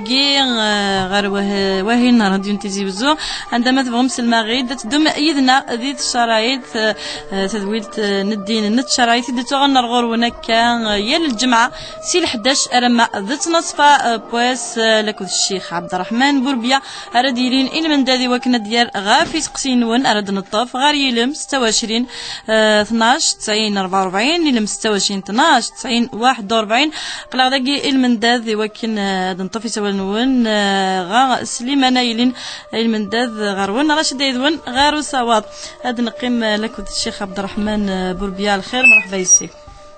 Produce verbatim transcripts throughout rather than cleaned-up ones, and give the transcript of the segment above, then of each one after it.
Ɣer wah-, wahin n Radyu n Tizi Wezzu, anda ma tebɣum selmaɣ-id, ad teddum yid-neɣ di tcaraɛit, eh, tadwilt, eh, n ddin n tcaraɛit i d-tuɣen ar ɣur-wen akka, eh, yal lǧemɛa si leḥdac aramma d ttnaṣfa, eh, n wass, eh, lakked Ccix Ɛebderreḥman Burbiya ara d-yilin i lmendad i wakken ad d-yerr ɣef iseqsiyen-nwen ara d-neṭṭef ɣer yilem setta u ɛecrin, eh, tnac, tesɛin, rebɛa u rebɛin, ilem setta u ɛecrin, tnac, tesɛin, waḥed u rebɛin. Aql-aɣ dagi i lmendad i wakken, eh, ad neṭṭef isawalen-nwen, eh, ɣer Sliman Aylin, i lmendad ɣer-wen, Racid Ayedwen ɣer usawaḍ. Ad neqqim, eh, lakked Ccix Ɛebderreḥman, eh, Burbiya. Lxir, mṛeḥba yes-k.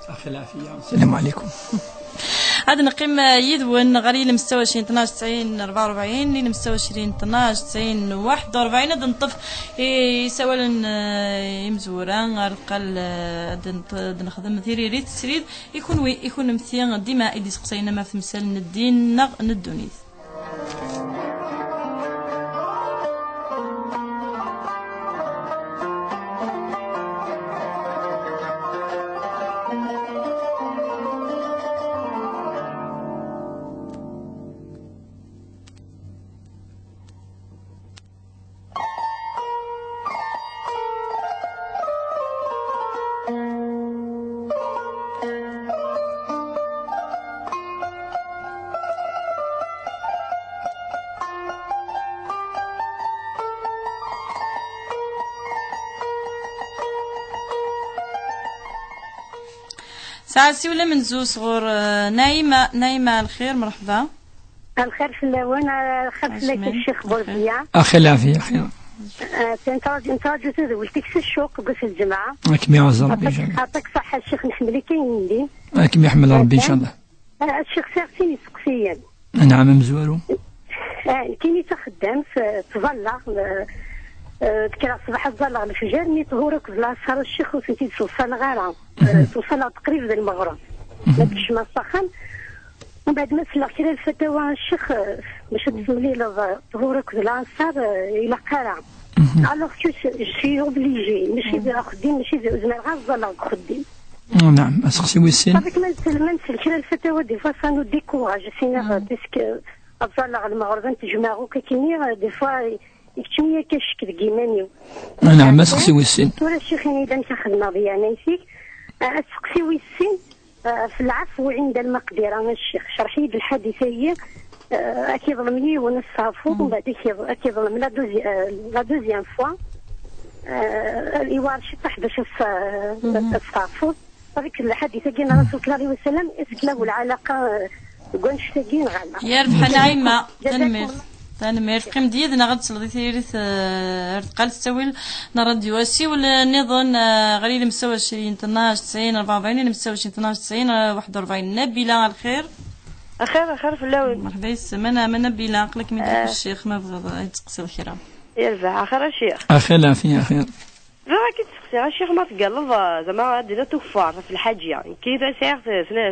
Axi lɛafiya. Sslam ɛlikum. Ad neqqim, eh, yid-wen ɣer yilem setta u ɛecrin, tnac, tesɛin, rebɛa u rebɛin, yilem setta u ɛecrin, tnac, tesɛin, waḥed u rebɛin. Ad neṭṭef isawalen, eh, imezwura, ar deqqal, eh, ad neṭ-, ad nexdem tiririt srid i kunwi, i kunemti dima i d-iseqsayen ama ɣef temsal n ddin neɣ n ddunit. Sɛa siwel amenzu sɣur, eh, Naima. Naima, lxir, mṛeḥba. Lxir fell-awen, eh, lxir fell-ak, Ccix Burbiya. Axi lɛafiya, axi. Eh, nettṛaǧu, nettṛaǧu tadwilt-ik s ccuq deg wass n lǧemɛa. Ad kem-iɛuzz Ṛebbi, incallah. Aṭak ṣaḥḥa, Ccix, nḥemmel-ik a yelli. Ad kem-iḥemmel Ṛebbi, incallah. Eh, Ccix, sɛiɣ sin iseqsiyen. Anɛam, amezwaru. Eh, nekkini d taxeddamt, eh, ttẓallaɣ, eh, eh, kkreɣ ṣṣbeḥ ad ẓẓalleɣ lefjer, mi ṭhur akked lɛaṣer, Ccix, ur tent-id-sseḍsaleɣ ara. Eh, sseḍsaleɣ-d qrib d lmeɣreb. Ma d-kecmeɣ s axxam, Umbeɛd ma selleɣ kra lfatawa, Ccix, eh, bac ad d-temlileḍ, eh, ṭhur akked lɛaṣer, eh, ilaq ara. Alors que je, je suis obligée, mačči d axeddim, mačči d, ur zmireɣ ad ẓẓalleɣ deg uxeddim. Naɛam, aseqsi wis sin. Avec ma nsel, ma nsel kra lfatawa, des fois ça nous décourage, sinaɣ, parce que, eh, ad ẓẓalleɣ lmeɣreb, ad n-tejmeɛ akk akkenni, eh, des fois, eh, ikeččem-iyi akka ccek deg yiman-iw. Naɛam, aseqsi wis sin. Tura Ccix, ini-d amek a xedmeɣ di yeɛnayt-ik. Eh, aseqsi wis sin, Eh, في العفو عند المقدرة, a Ccix, cerḥ-iyi-d lḥadit-agi, eh, ad k-iḍlem yiwen asteɛfu, mbeɛd ad k-iḍ-, ad k-iḍlem la deuxi-, eh, la deuxième fois, eh, iwɛer ciṭṭaḥ bac ad s-, ad testeɛfuḍ. Avec lḥadit-agi n Rasul صلى الله عليه وسلم, est-ce que lahu lɛalaqa, eh, deg wannect-agi neɣ ala? Yerbeḥ a Naɛima, tanemmirt. Tanemmirt. Qqim-d yid-neɣ ad tesleḍ i tiririt, eh, ar deqqal ttawil n ṛṛadyu. Asiwel, eh, nniḍen, eh, ɣer yilem setta u ɛecrin, tnac, tesɛin, rebɛa u rebɛin, yilem setta u ɛecrin, tnac, tesɛin, eh, waḥed u rebɛin. Nabila, a lxir. Axir, axir fell-awen. Mṛeḥba yes-m. Ana, ma Nabila, aql-akem-id ɣef Ccix, ma tebɣiḍ ad d-testeqsiḍ kra. Yerbeḥ, axir a Ccix. Axir, lɛafiya, axir. Bɣiɣ ad k-id-steqsiɣ, a Ccix, ma teggalleḍ, eh, zama ad d-tiniḍ tukeffart ɣef lḥaǧi. Nekki da sɛiɣ,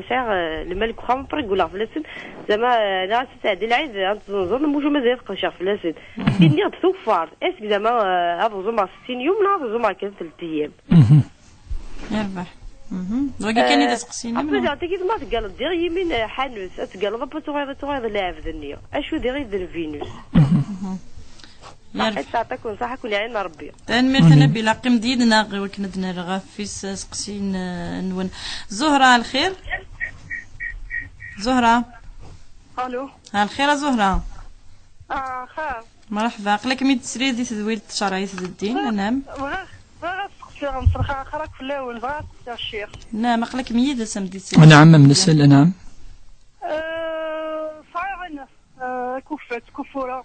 sɛiɣ, eh, lmal deg uxxam, après gguleɣ fell-asen. Zama, eh, neɣ ad tettɛeddi lɛid, ad tt-ẓenẓen, mucu mazal ad qedceɣ fell-asen. Nniɣ-d tukeffart. Est-ce que zama, eh, ad ẓumeɣ settin yum, neɣ ad ẓumeɣ kan telt ayyam? Yerbeḥ. Wagi kan i d aseqsi-nni. Après, neɣ? Tagi ma teggalleḍ diɣ yimin, eh, ḥanut, ad teggalleḍ, après tuɣaleḍ, tuɣaleḍ lɛebd-nni. Acu diɣ i d lvinus? Yerbeḥ. Ṣaḥit, teɛṭi-ken ṣaḥa, ken-iɛin Ṛebbi. Tanemmirt a Nabila, qqim-d yid-neɣ i wakken ad nerr ɣef iseqsiyen, eh, nwen. Zuhra, a lxir? Zuhra? Alo. A lxir a Zuhra? Ah, xir. Mṛeḥba, aql-akem-id srid di tedwilt tcerɛit d ddin, anɛam? Bɣiɣ, bɣiɣ ad steqsiɣ, mselxir axir akk fell-awen, bɣiɣ ad steqsiɣ Ccix. Anɛam, aql-akem yid-s am di srid. Anɛam, am nesel, anɛam. Eh, sɛiɣ ayen, eh, akufat, tkuffureɣ.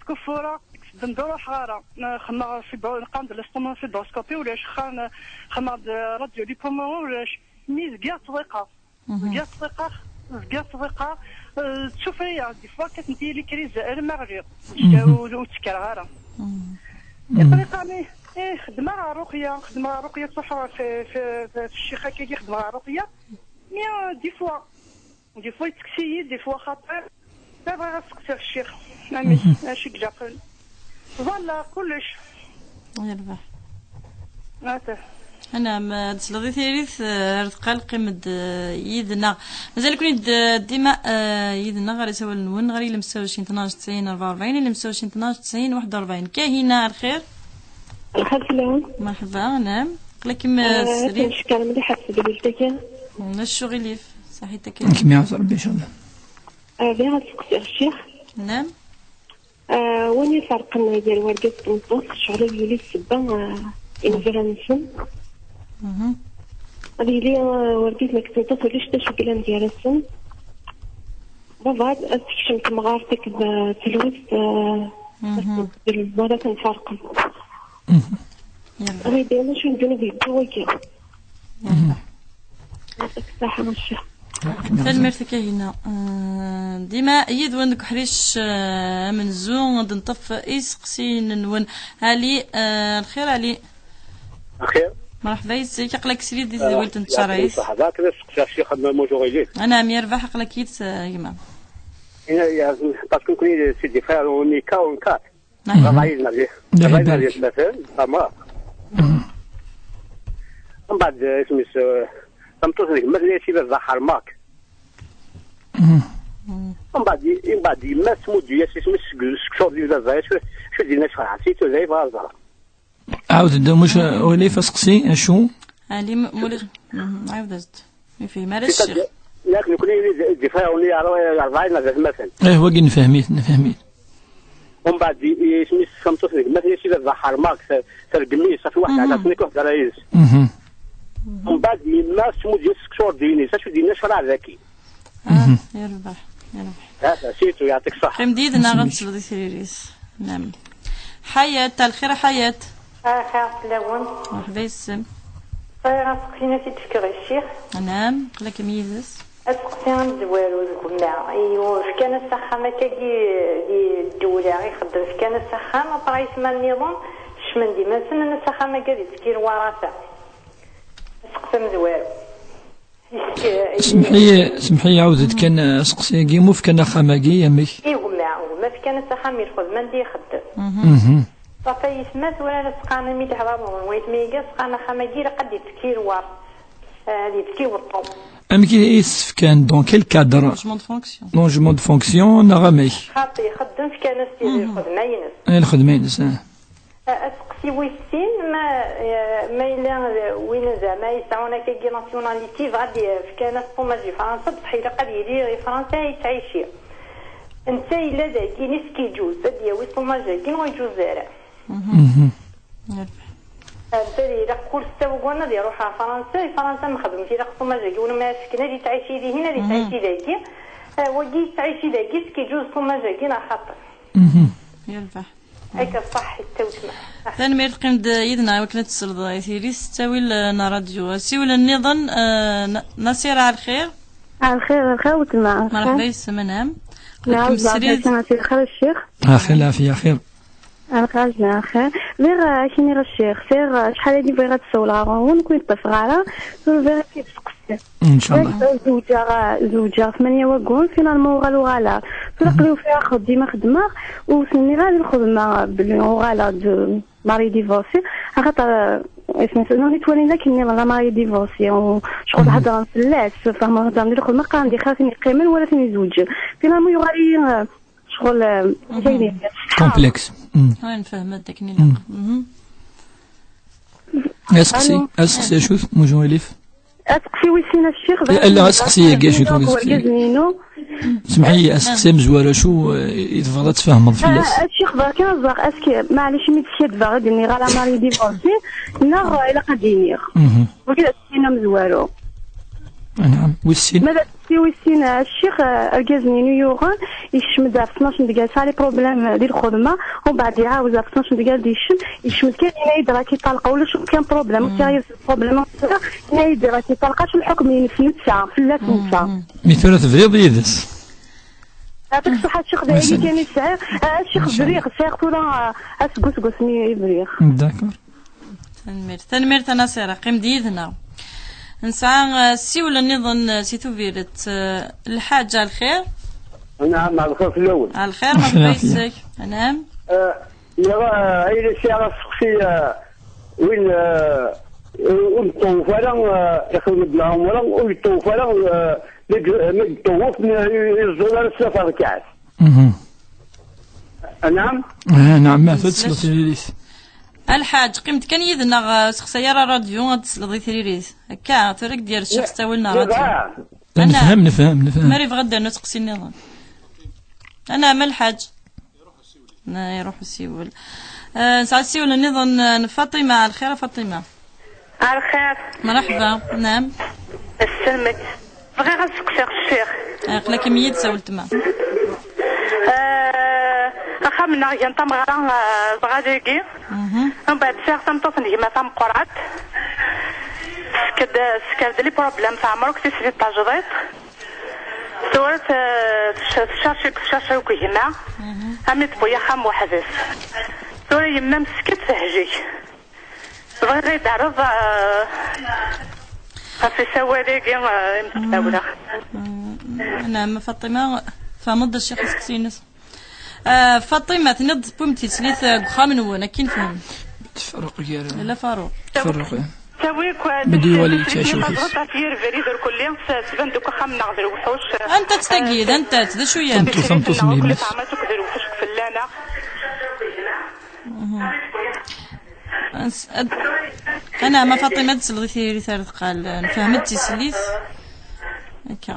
Tkuffureɣ, deg sdem d ur ruḥeɣ ara. Eh, xedmeɣ fibro-, nqam-d l'estomo-, fibroscopie, ulac. Xan-, xedmeɣ-d, eh, radio du poumon, ulac. Mi zgiɣ ttḍiqeɣ. Zgiɣ ttḍiqeɣ, zgiɣ ttḍiqeɣ. Eh, ttufrayeɣ, des fois, kkatent-iyi les crises, arma ɣliɣ. Ur, ur ttekkreɣ ara. Ṭṭriqa-nni, eh, xedmeɣ ɣer Ruqya, xedmeɣ ɣer Ruqya, ttruḥuɣ ɣer f-, f-, f-, f-, ccix akkagi, xedmeɣ ɣer Ruqya. Mais, euh, des fois, des fois yettekkes-iyi, des fois xaṭi. Ma bɣiɣ ad steqsiɣ ccix, amek, acu i ilaqen? Voilà, kullec. Yerbeḥ. Ata. Anɛam, ad tesleḍ i tiririt, eh, ar deqqal qqim-d, eh, yid-neɣ. Mazal-iken-id, eh, dima, eh, yid-neɣ ɣer isawalen-nwen, ɣer ilem setta u ɛecrin tnac tesɛin rebɛa u rebɛin, ilem setta u ɛecrin tnac tesɛin waḥed u rebɛin. Kahina, ar lxir. Lxir fell-awen. Merḥba, anɛam. Aql-ikem, eh, srid. Neckeṛ mliḥ ɣef tedwilt-agi. Ulac aɣilif, saḥit akka. Kem iɛawen Rebbi, incallah. Ah, bɣiɣ ad seqsiɣ ccix. Anɛam. Ah, wani iferqen gar wergaz d tmeṭṭut, ccɣel ad yili ssebba, ah, i lbira-nsen. Mhm. Ad yili, ah, wergaz nekk d tmeṭṭut, ulac d acu yellan gar-asen. Baba, ad tekcem temɣart akked, ah, telwest, ah, mhm, ad ten-ferqen. Mhm. Yalla. Ad yili acu n ddunit yedda wagi. Yalla. Yɛṭik ṣṣeḥḥa, a ccix. Tanemmirt a Kahina. Eh, dima yid-wen deg uḥric, eh, amenzu, ad nṭef iseqsiyen-nwen. Ali, eh, lxir Ali. Lxir. Merḥba yes-k, aql-ak srid di tedwilt n tcerɛit. Ṣaḥa, dak d aseqsi a ccix, ma ur ɣilif. Anɛam, yerbeḥ, aql-ak yid-s, eh, gma. Ina, ya, parce que c'est différent, on est cas, on cas. Rebɛa yid-neɣ di, rebɛa yid-neɣ di tmaten, tamar. Mbeɛd, eh, isem-is, eh, tameṭṭut n gma-s, nniɣ-as i baba ḥermeɣ-k. Mbeɛd, mbeɛd yemma-s tmuddu-yas isem-is seg, seg ṣṣur di baba, acu, acu d-yenna, cxerɛef-it, ur d-yebɣi ara ad ẓreɣ. Ɛawed-d, muc, ɣilif aseqsi, acu? Ali m-, muli-, mhm, ɛawed-as-d. Yefhem ara ccix. Yak nekni d, d ifrawen i rebɛa neɣ d atmaten. Eh, wagi nefhem-it, nefhem-it. Umbeɛd i, i, isem-is tameṭṭut n gma-s, nniɣ-as i baba ḥermeɣ-k, ter-, tergem-it, safi waḥed ɛla-s, nekk ur hder ara yid-s. Mhm. Umbeɛd yemma-s tmuddu-yas seg ṣṣur d-yini, acu d-yenna, cxerɛef-ak-id. Ah, yerbeḥ, yerbeḥ. Ah, c'est tout, yɛṭik ṣṣeḥḥa. Qqim-d yid-neɣ ad tesleḍ i tiririt. Naam. Ḥayat, a lxir a Ḥayat. Lxir fell-awen. Merḥba yes-m. Bɣiɣ aseqsi ad t-id-fkeɣ i ccix. Naam, aql-ikem yid-s. Aseqsi amezwaru deg umma. Fkan-as axxam akkagi di ddewla ixeddem, fkan-as axxam, après aytma nniḍen kecmen-d iman-nsen, nnan-as axxam-agi ad yettekki i lwarafa. Aseqsi amezwaru. Semḥ-iyi, semḥ-iyi, ɛawed-d kan aseqsi-agi, mu fkan axxam-agi, amek? I gma, gma fkan-as axxam i lxedma anda ixeddem. Mhm. Ṣafi yesma tura la s-qqaren imi d-hḍer ɣur-wen waytma-agi, s-qqaren axxam-agi ilaq ad d-yettekki lwar, eh, ad yettekki weṭṭu. Amek i, i s-fkan, dans quel cadre? Changement de fonction. Changement de fonction, neɣ amek? Xaṭi, ixeddem fkan-as tidi lxedma-ines. Eh, lxedma-ines, ah. Aseqsi wis sin, ma, eh, ma yella d win zeɛma yesɛun akkagi nationalité, yebɣa ad yefk aṭumaǧ i Fransa, bṣeḥ ilaq ad yili i Fransa i yettɛici. Netta yella dagi, est-ce que yeǧuz ad d-yawi ṭumaǧ-agi neɣ ur yeǧuz ara? Mhm. Netta ilaq kul setta wagguren ad iruḥ ɣer Fransa, i Fransa mxedmet ilaq ṭumaǧ-agi, win ma fken ad yettɛici dihin, ad yettɛici dagi. Eh, wagi yettɛici dagi, est-ce que yeǧuz ṭumaǧ-agi neɣ xaṭi? Mhm. Yerbeḥ. Akka ṣṣeḥ, ittawtma. Tanemmirt, qqim-d yid-neɣ i wakken ad tesleḍ i tiririt s ttawil, eh, n ṛṛadyu. Asiwel nniḍen, eh, N-, Nasira, ɛelxir? Ɛelxir, ɛelxir, weltma. Merḥba yes-m, anɛam. Nɛawed srid. Ɛelxir a ccix. Ɛelxir, lɛafiya, xir. Ɛelxir, ɛelxir. Bɣiɣ, eh, ad k-iniɣ a ccix. Sɛiɣ, eh, acḥal-agi bɣiɣ ad ssawleɣ ɣur-wen, ur ken-id-ṭṭafeɣ ara. Tura bɣiɣ ad k-id-sseqsiɣ. Inchallah. Zewǧeɣ, zewǧeɣ tmanya wagguren, finalement uɣal uɣaleɣ. Tura aql-i ufiɣ axeddim xeddmeɣ, ur s-nniɣ ara di lxedma belli uɣaleɣ-d mari divorcé, axaṭer, eh, isem-is, nniɣ-as i ttwalin akken nniḍen la mari divorcé, u ccɣel heddren fell-as, fehmeɣ heddren di lxedma, qqaren-d i xatin yeqqimen wala tin izewǧen. Finalement yuɣal-iyi, eh, ccɣel, eh, complexe. Ur nfehhem ad akken ilaq. Aseqsi, aseqsi acu-t, muju ilif? Aseqsi wis sin a ccix, ala, aseqsi-agi acu-t, wergaz-inu. Semḥ-iyi, aseqsi amezwaru acu, eh, i tebɣiḍ ad tfehmeḍ fell-as? A ccix, bɣiɣ kan ad ẓreɣ, est-ce que, maɛlic imi d-skaddbeɣ i d-nniɣ ala mari divorcé, neɣ, eh, ilaq ad d-iniɣ? Mhm. Wagi d aseqsi amezwaru. Anɛam, wis sin. Ma d aseqsi wis sin a ccix, eh, argaz-inu yuɣal, yekcem-d ɣef tnac n deg-a, yesɛa les problèmes di lxedma, umbeɛd iɛawed ɣef tnac n deg-a ad d-yekcem, yekcem-d kan yenna-yi-d raki ṭṭalqa, ulac aucun problème, ur sɛiɣ yiwet n problème, yenna-yi-d raki ṭṭalqa, acu lḥukm-ines netta, fell-as netta. Mi tura tebriḍ yid-s? Ɛṭik ṣṣeḥḥa a ccix, d ayagi kan i sɛiɣ. A ccix, briɣ, sɛiɣ tura, ah, aseggas deg wasmi i briɣ. D'accord. Tanemmirt. Tanemmirt a Nasira, qqim-d yid-neɣ. Nesɛa, eh, ssiwel nniḍen, eh, si Tubiret, eh, Lḥaǧ, ɛelxir? Anɛam, ɛelxir fell-awen. Ɛelxir, merḥba yes-k. Anɛam. Eh, nniɣ, eh, ay la sɛiɣ aseqsi, eh, win, eh, Ur yeṭṭawef ara, eh, ixdem-d lɛumra, ur yeṭṭawef ara, eh, mi d-, mi d-ṭṭawef, mi ur yeẓẓul ara s tlata rkaɛat. Anɛam? Ah, naɛam, ma tesleḍ tiririt. A Lḥaǧ, qqim-d kan yid-neɣ, eh, ur sexsay ara ṛṛadyu, ad tesleḍ i tiririt. Akka, tura i k-d-yerr ccix s ttawil neɣ ṛṛadyu. Nefhem, nefhem, nefhem. Ma yebɣa ad d-nernu asteqsi nniḍen. Anɛam a Lḥaǧ. Na, iruḥ usiwel. Eh, nesɛa asiwel nniḍen, eh, n Faṭima. Lxir a Faṭima. Lxir. Mṛeḥba. Naɛam. Sselmet. Bɣiɣ ad seqsiɣ ccix. Aql-akem yid-s a weltma. Eh, axxam-nneɣ gan tameɣra, eh, dɣa dagi. Mhm. Mbeɛd sɛiɣ tameṭṭut n gma tameqqrant. Tesker-d, tesker-d les problèmes, teɛmer akk tislit tajdiṭ. Tura t-, tcerc-, tcerc-, tcerc akk gma, mhm, am i tewwi axxam weḥd-s. Tura yemma meskint tehlek. Bɣiɣ ad d-terreḍ, eh, ɣef usawal-agi, eh, i m-d-ssawleɣ. Mm, mm, naɛam, Faṭima, tfehmeḍ d acu i ccix asteqsi-ines? Eh, Faṭima, tenniḍ tewwim-d tislit, eh, deg uxxam-nwen, akken nefhem. Tferreq gar-, Lalla Faruq. Tferreq, eh. Tawi-k, ma d-yuɣal yettcewwit. Ɣef yir abrid irkelli, s-, tban-d akk axxam-nneɣ d lewḥuc. Anta-tt tagi? D anta-tt? D acu-yam? Tameṭṭut, tameṭṭut n yemma-s. Teɛma-tt akk d lewḥuc deg fell-aneɣ. Mhm. Ans-, ad-, anɛam a Faṭima, ad tesleḍ i tiririt ar tqal. Nefhem-d tislit. Akka.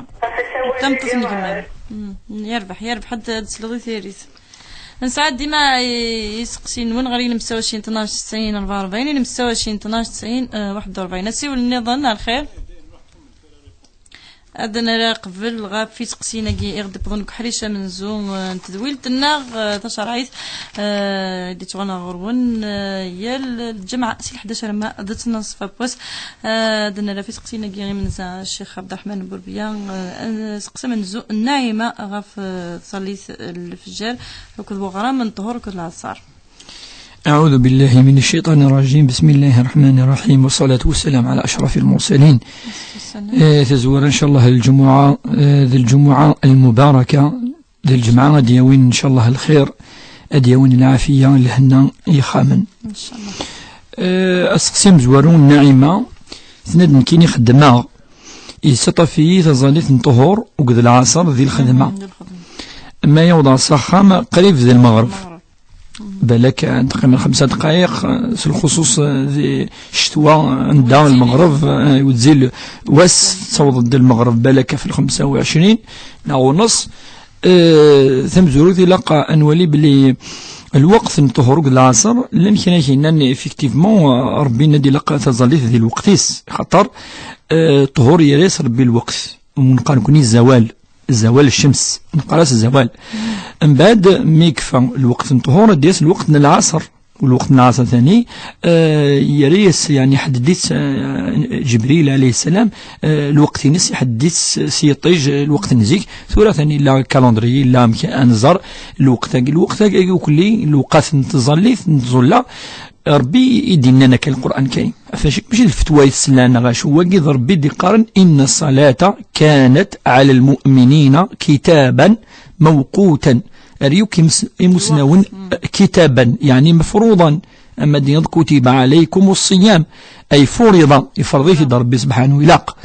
Tameṭṭut n gma. Mm, yerbeḥ, yerbeḥ ad, ad tesleḍ i tiririt. Nesɛa dima i-, iseqsiyen-nwen ɣer ilem s wacin tnac tesɛin rebɛa u rebɛin, ilem s wacin tnac tesɛin, eh, waḥed u rebɛin. Asiwel nniḍen, a lxir. Ad nara qbel ɣef iseqsiyen-agi i ɣ-d-iwwḍen deg uḥric amenzu, eh, n tedwilt-nneɣ, eh, tacerɛit, eh, i d-yettɣunna ɣur-wen, eh, yal lǧemɛa si leḥdac arma d ttnaṣef n wass. Eh, ad nara ɣef iseqsiyen-agi imenza Ccix Ɛebderreḥman Burbiya, eh, aseqsi amenzu n Naɛima ɣef, eh, tṣallit n lefjer akked weɣram n ṭṭhur akked lɛeṣer. أعوذ بالله من الشيطان الرجيم. بسم الله الرحمن الرحيم. والصلاة والسلام على أشرف المرسلين. Eh, tazwara, ncallah, d lǧumuɛa, eh, d lǧumuɛa lmubaraka, d lǧemɛa ad d-yawin, ncallah, lxir, ad d-yawin lɛafiya, lhenna i yixxamen. Ncallah. Eh, aseqsi amezwaru n Naɛima, tenna-d: "Nekkini xeddmeɣ, yessaṭaf-iyi taẓallit n ṭṭhur akked lɛaṣer di lxedma. Mhm, di lxedma. Ma yawḍeɣ s axxam, qrib d lmeɣreb." Lmeɣreb. Balak ad teqqim lxemsa dqayeq, s lxuṣuṣ di ccetwa, anda lmeɣreb, eh, iweddi wass, tettaweḍ-d lmeɣreb balak ɣef lxemsa u ɛecrin neɣ u nneṣ. Eh, tamezwarut, ilaq ad nwali belli lweqt n ṭṭhur akked lɛaṣer llan kra k-yennan, effectivement, eh, Rebbi yenna-d ilaq taẓallit di lweqt-is, xaṭer, eh, ṭṭhur yerra-yas Rebbi lweqt. Neqqar nekkni zawal, zawal ccems, neqqar-as zawal. Mbeɛd, mi yekfa lweqt n ṭṭhur, ad d-yas lweqt n lɛaṣer. Lweqt n lɛaṣer tani, eh, yerra-yas, yeɛni, iḥedded-itt, eh, Ǧebril alayhi ssalam, eh, lweqt-ines iḥedded-itt s yiṭij, eh, lweqt n zik. Tura tani yella calendrier, yella amek ad nẓer lweqt-agi. Lweqt-agi, agi ukli, lewqat n tẓallit, n tẓulla, Rebbi i d-yennan akka Lqur'an Karim. Ɣef wacu, mačči d lfetwa i teslan neɣ acu, wagi d Rebbi i d-iqqaren: "Inna ṣṣalata kanat ɛala lmu'minina kitaban mawqutan." Ar yakk imus-, imusnawen, eh, kitaban, yeɛni mefruḍan. Ama d-yenniḍ: "Kutiba ɛalaykum ṣṣiyam", ay furiḍa, ifreḍ-it-id Rebbi subḥanahu, ilaq.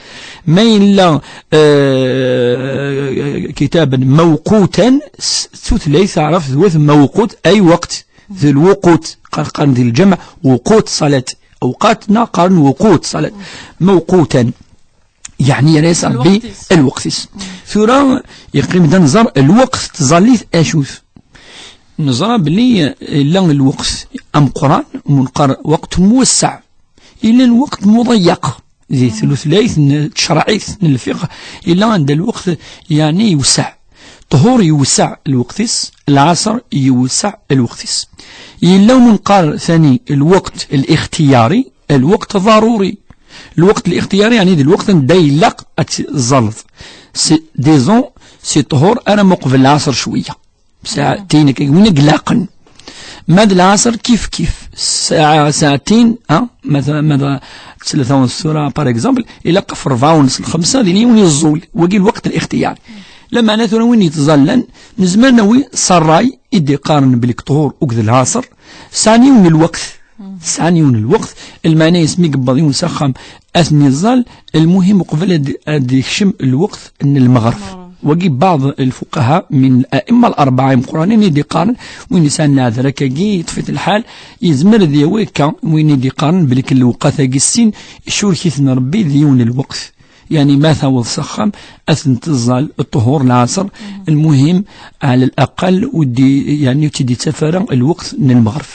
Ma yella, eh, kitaban mawqutan, s tutlayt taɛrabt d wat mawqut, ay weqt. D lwuqut, qqar-, qqaren di lǧemɛ wuqut ṣalat. Awqat neɣ qqaren wuqut ṣalat. Mawqutan. Yeɛni yerra-yas Rebbi lweqt-is. Lweqt-is. Tura yeqqim-d ad nẓer lweqt n tẓallit acu-t. Neẓra belli yella lweqt ameqqran, neqqar weqt muwesseɛ. Yella lweqt muḍeyyaq. Di tlutlayt n tcerɛit n lfiqh, yella anda lweqt, yeɛni, yewseɛ. Ṭhur yewseɛ lweqt-is, lɛaṣer yewseɛ lweqt-is. Yella win neqqar tani lweqt lixtiyari, lweqt ḍaruri. Lweqt lixtiyari, yeɛni, d lweqt anda ilaq ad tẓalleḍ. Si, disons, si ṭhur arma uqbel lɛaṣer cwiya. Saɛtin akka, win i ilaqen. Ma d lɛaṣer kif kif. Saɛ-, saɛtin, ha? Ma d, ma d tlata tura, par exemple, ilaq ɣef rebɛa u nneṣ, lxemsa, din yiwen yeẓẓul. Wagi lweqt lixtiyar. Lameɛna tura win yettẓallan, nezmer nawi s ṛṛay i d-iqqaren belli ṭhur akked lɛaṣer sɛan yiwen n lweqt. Sɛan yiwen lweqt, lmeɛna-is mi yewweḍ yiwen s axxam ad ten-iẓẓal, lmuhim uqbel ad, ad yekcem lweqt n lmeɣreb. Wagi baɛḍ lfuqaha min aimma l-arbaɛa imeqqranen i d-iqqaren, win yesɛan leɛder akkagi, yeṭṭef-it lḥal, yezmer ad yawi akka, win i d-iqqaren belli kan lewqat-agi sin, icurek-iten Rebbi d yiwen lweqt. Yani ma taweḍ s axxam, ad ten-teẓẓal ṭṭuhur lɛaṣer, lmuhim, ɛla laqal, ur d-, yani ur tt-id-ittaf ara lweqt n lmeɣreb.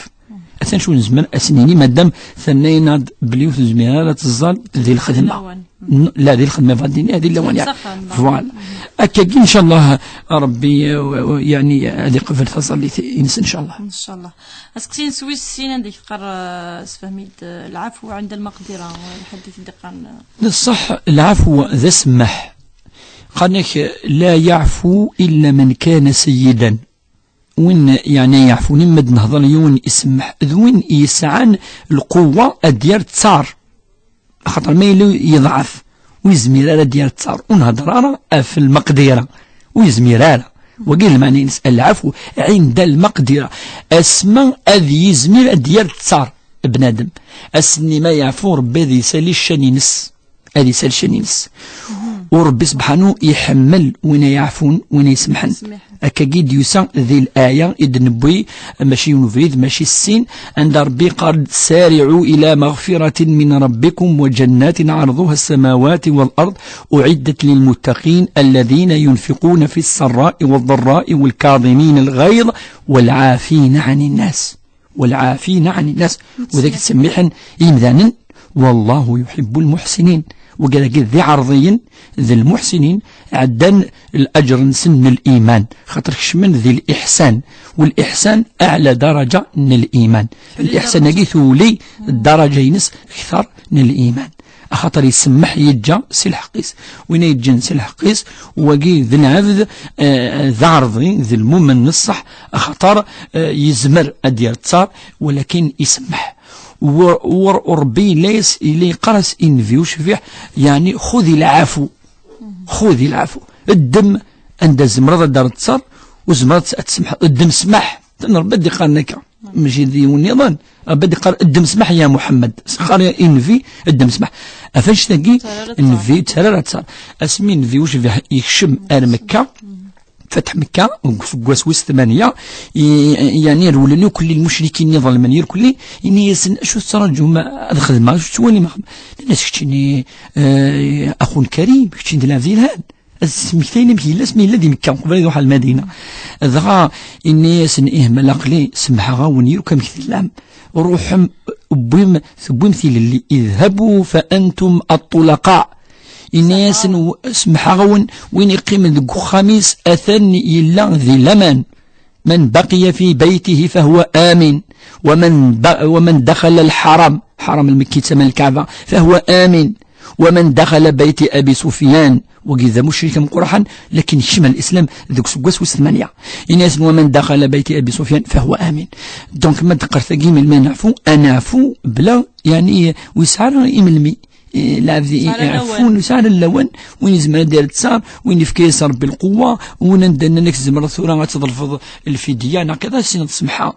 Atan acu nezmer ad s-nini, madam tenna-aneɣ-d belli ur tezmir ara ad teẓẓal di lxedma. Lawan. N-, la, di lxedma, bɣa d-nini, di lawan, ya. Voilà. Akkagi, inchallah, Rebbi, eh, yani, ad iqbel taẓallit-ines, inchallah. Inchallah. Aseqsi-ines wis sin, anda i teqqar, eh, sefhem-d, eh, العفو عند المقدرة, lḥedd i t-id-iqqaren, eh. D ṣṣeḥ, lɛafwa d asemmaḥ. Qqaren-ak, لا يعفو إلا من كان سيدا. Win, yeɛni, yeɛfun, ma d-nehḍer yiwen isemmeḥ, d win yesɛan lquwwa ad d-yerr ttar. Axaṭer ma yella yeḍɛef, ur yezmir ara ad d-yerr ttar, ur nhedder ara ɣef lmeqdira, ur yezmir ara. Wagi d lmeɛna-ines, العفو عند المقدرة. Asma ad yizmir ad d-yerr ttar bnadem. Ass-nni ma yeɛfu Rebbi ad isali ccan-ines. Ad isal ccan-ines. U Rebbi sebḥanu iḥemmel win ay iɛfun, win ay isemḥen. Akkagi d-yusa di laya i d-newwi, mačči yiwen ubrid, mačči sin, anda Rebbi yeqqar-d: سارعوا إلى مغفرة من ربكم وجنة عرضها السماوات والأرض أعدت للمتقين الذين ينفقون في السراء والضراء والكاظمين الغيظ والعافين عن الناس. والعافين عن الناس. Wid i yettsemmiḥen i yimdanen, والله يحب المحسنين. Wigad-agi d iɛerḍiyen, d lmuḥsinin, ɛeddan laǧer-nsen n liman, xaṭer kecmen di liḥsan, waliḥsan aɛla daraǧa n liman. Liḥsan-agi tuli ddaraǧa-ines kter n liman. Axaṭer isemmeḥ, yeǧǧa si lḥeqq-is. Win ay yeǧǧan si lḥeqq-is, wagi d lɛebd, eh, d aɛerḍi, d lmumen n ṣṣeḥ, axaṭer, eh, yezmer ad d-yerr ttar, walakin isemmeḥ. Ur, ur, ur Rebbi yella yas-, yella yeqqar-as i nnbi ucbiḥ, yeɛni, خذ العفو. خذ العفو. Ddem anda tzemreḍ ad d-terreḍ ttar, ur tzemreḍ ad tsemḥeḍ. Ddem ssmaḥ. Atan Rebbi ad d-iqqaren akka. Mačči d yiwen niḍen. Rebbi ad d-iqqar, ddem ssmaḥ ya Muḥemmed. Qqar i nnbi, ddem ssmaḥ. Ɣef annect-agi, nnbi ur ttarra ara ttar. Asmi nnbi ucbiḥ yekcem ar Mekka, Fatḥ Mekka, deg useggas wis tmanya, i-, yani rewlen irkelli lmucrikin iḍelmen irkelli, ini-yasen: "Acu tettraǧum ad xedmeɣ? Acu tettwalim?" Nnan-as: "Keččini, eh, axun karim, keččini d lɛebd yelhan." Ad s-smektayen amek yella asmi yella di Mekka, qbel ad iruḥ ar Lmadina. Dɣa, ini-yasen: "Ih, ma laqli, semmḥeɣ-awen yakk amek tellam. Ruḥem, wwim, tewwim tilelli. اذهبوا فأنتم الطلقاء." Ini-yasen: "W-, semmḥeɣ-awen, win iqqimen deg uxxam-is, atan yella di laman. من بقي في بيته فهو آمن. ومن ب-، ومن دخل الحرم، حرم المكي ثمن الكعبة، فهو آمن. ومن دخل بيت أبي سفيان." Wagi d amucrik ameqqran, lakin yekcem ar lislam deg useggas wis tmanya. Ini-yasen: "ومن دخل بيت أبي سفيان فهو آمن." Donc, ma d-teqqar tagi, melmi ad neɛfu? Ad neɛfu bla, yani, ur yesɛi ara imelmi. Eh, lɛebd i-, iɛeffun, ur yesɛi ara lawan, win izemren ad d-yerr ttar, win yefka-yas Rebbi lquwwa, win anda nnan-ak tzemreḍ tura ad tḍelbeḍ lfidya, neɣ kada, ad s-tiniḍ semḥa.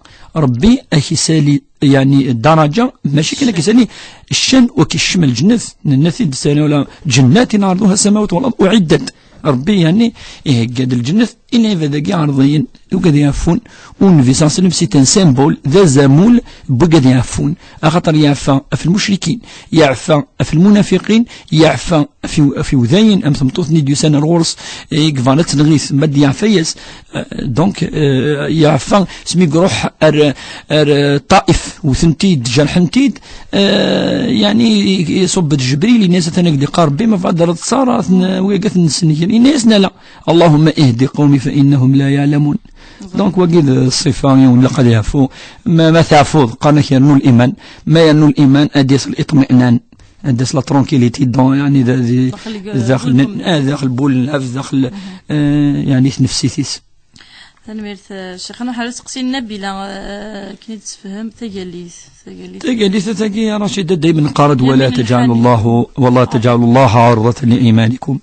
Rebbi ad k-isali, yani, ddaraǧa, mačči kan ad k-isali ccan, u ad k-ikcem lǧennet, nenna-t-id, sani wala جنات عرضها السماوات والأرض أعدت. Rebbi, yani, ihegga-d lǧennet i lɛibad-agi iɛerḍiyen, wigad iɛeffun. U Nnbi صلى الله عليه وسلم, c'est un symbole, d azamul n wigad iɛeffun. Axaṭer yeɛfa ɣef lmucrikin, yeɛfa ɣef lmunafiqin, yeɛfa ɣef iw-, ɣef iwdayen, am tmeṭṭut-nni d-yusan ar ɣur-s, eh, i yebɣan ad tenɣit, ma d-yeɛfa-yas. Eh, donc, eh, yeɛfa, asmi iruḥ ar, ar, eh, Ṭaif, wten-t-id, jerḥen-t-id, eh, yani, iṣubb-d Ǧebril, ini-as: "Atan ak-d-iqqar Rebbi, ma bɣa ad d-terreḍ ttar, ad ten-, wigi ad ten-nessenger." Ini-as: "Nala, اللهم اهد قومي فإنهم لا يعلمون." Donc, wagi d ṣṣifa, yiwen ilaq ad yeɛfu. Ma, ma teɛfuḍ, qqaren-ak yernu liman. Ma yernu liman, ad d-yas liṭmi'nan, ad d-yas la tranquillité, donc, yani, d, d, daxel, daxel n, ah, daxel n wul n lɛebd, daxel, eh, yani, tnefsit-is. Tanemmirt, eh, Ccix. Ad nruḥ ar useqsi n Nabila, eh, akken i d-tessefhem tagallit. Tagallit. Tagallit, tagi, a Racida, daymen neqqar-d: "ولا تجعلوا الله، ولا تجعلوا الله عرضة لأيمانكم."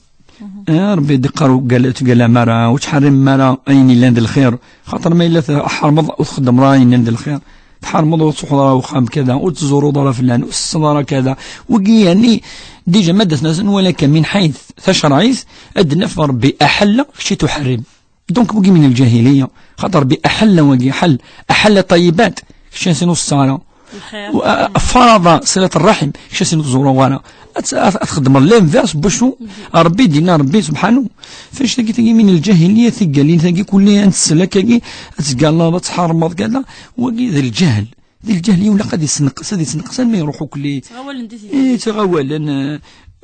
Eh, Rebbi d-iqqar: "Ur ttgallam ara, ur ttḥerrimem ara ayen yellan d lxir. Xaṭer ma yella tḥermeḍ, ur txeddmeḍ ara ayen yellan d lxir." Tḥermeḍ ur tṛuḥeḍ ara uxxam kada, ur tzuruḍ ara flan, ur tessneḍ ara kada. Wagi yeɛni, déjà ma d-as-nniɣ-asen, walakin min ḥayt tacerɛit, ad d-naf Rebbi aḥella, kečč i tuḥerrim. Donc, wagi min lǧahiliya, xaṭer Rebbi aḥella wagi, ḥell, aḥella ṭayibat, kečč a sin ur tsetteɣ ara. Lxir. Wa-, farada silat rraḥim, kečč a sin ur tzuruḍ ara. Ad, ad, ad txedmeḍ l'inverse, bucu, Rebbi dina, Rebbi subḥanu. Fannect-agi tagi min lǧahiliya, tiggalin tagi, kulli ad ntsel akkagi, ad tgaleḍ, ad tḥermeḍ, kada, wagi d lǧahl. D lǧahl, ilaq ad yessenqes, ad yessenqes, alma iruḥ ukelli. Ttɣawalen di Eh, ttɣawalen, eh,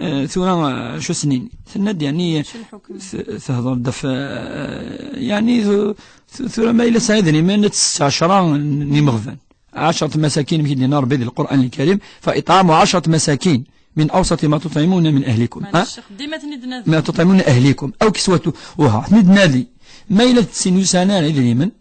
eh, tura, eh, acu s-nini? Tenna-d, yeɛni, Acu lḥukm? T-, tehder-d ɣef, eh, yeɛni, tu-, tu-, tura ma yella tesɛa idrimen, ad tessett ɛecra n, n imeɣban. عشرة مساكين, amek i d-yenna Rebbi di Lqur'an Lkarim, فإطعام عشرة مساكين من أوسط ما تطعمون من أهلكم. Maɛlic, dima ten-id-nadi. ما تطعمون أهلكم أو كسوتهم. Uha, ten-id-nadi. Ma yella d tin ur yesɛan ara idrimen,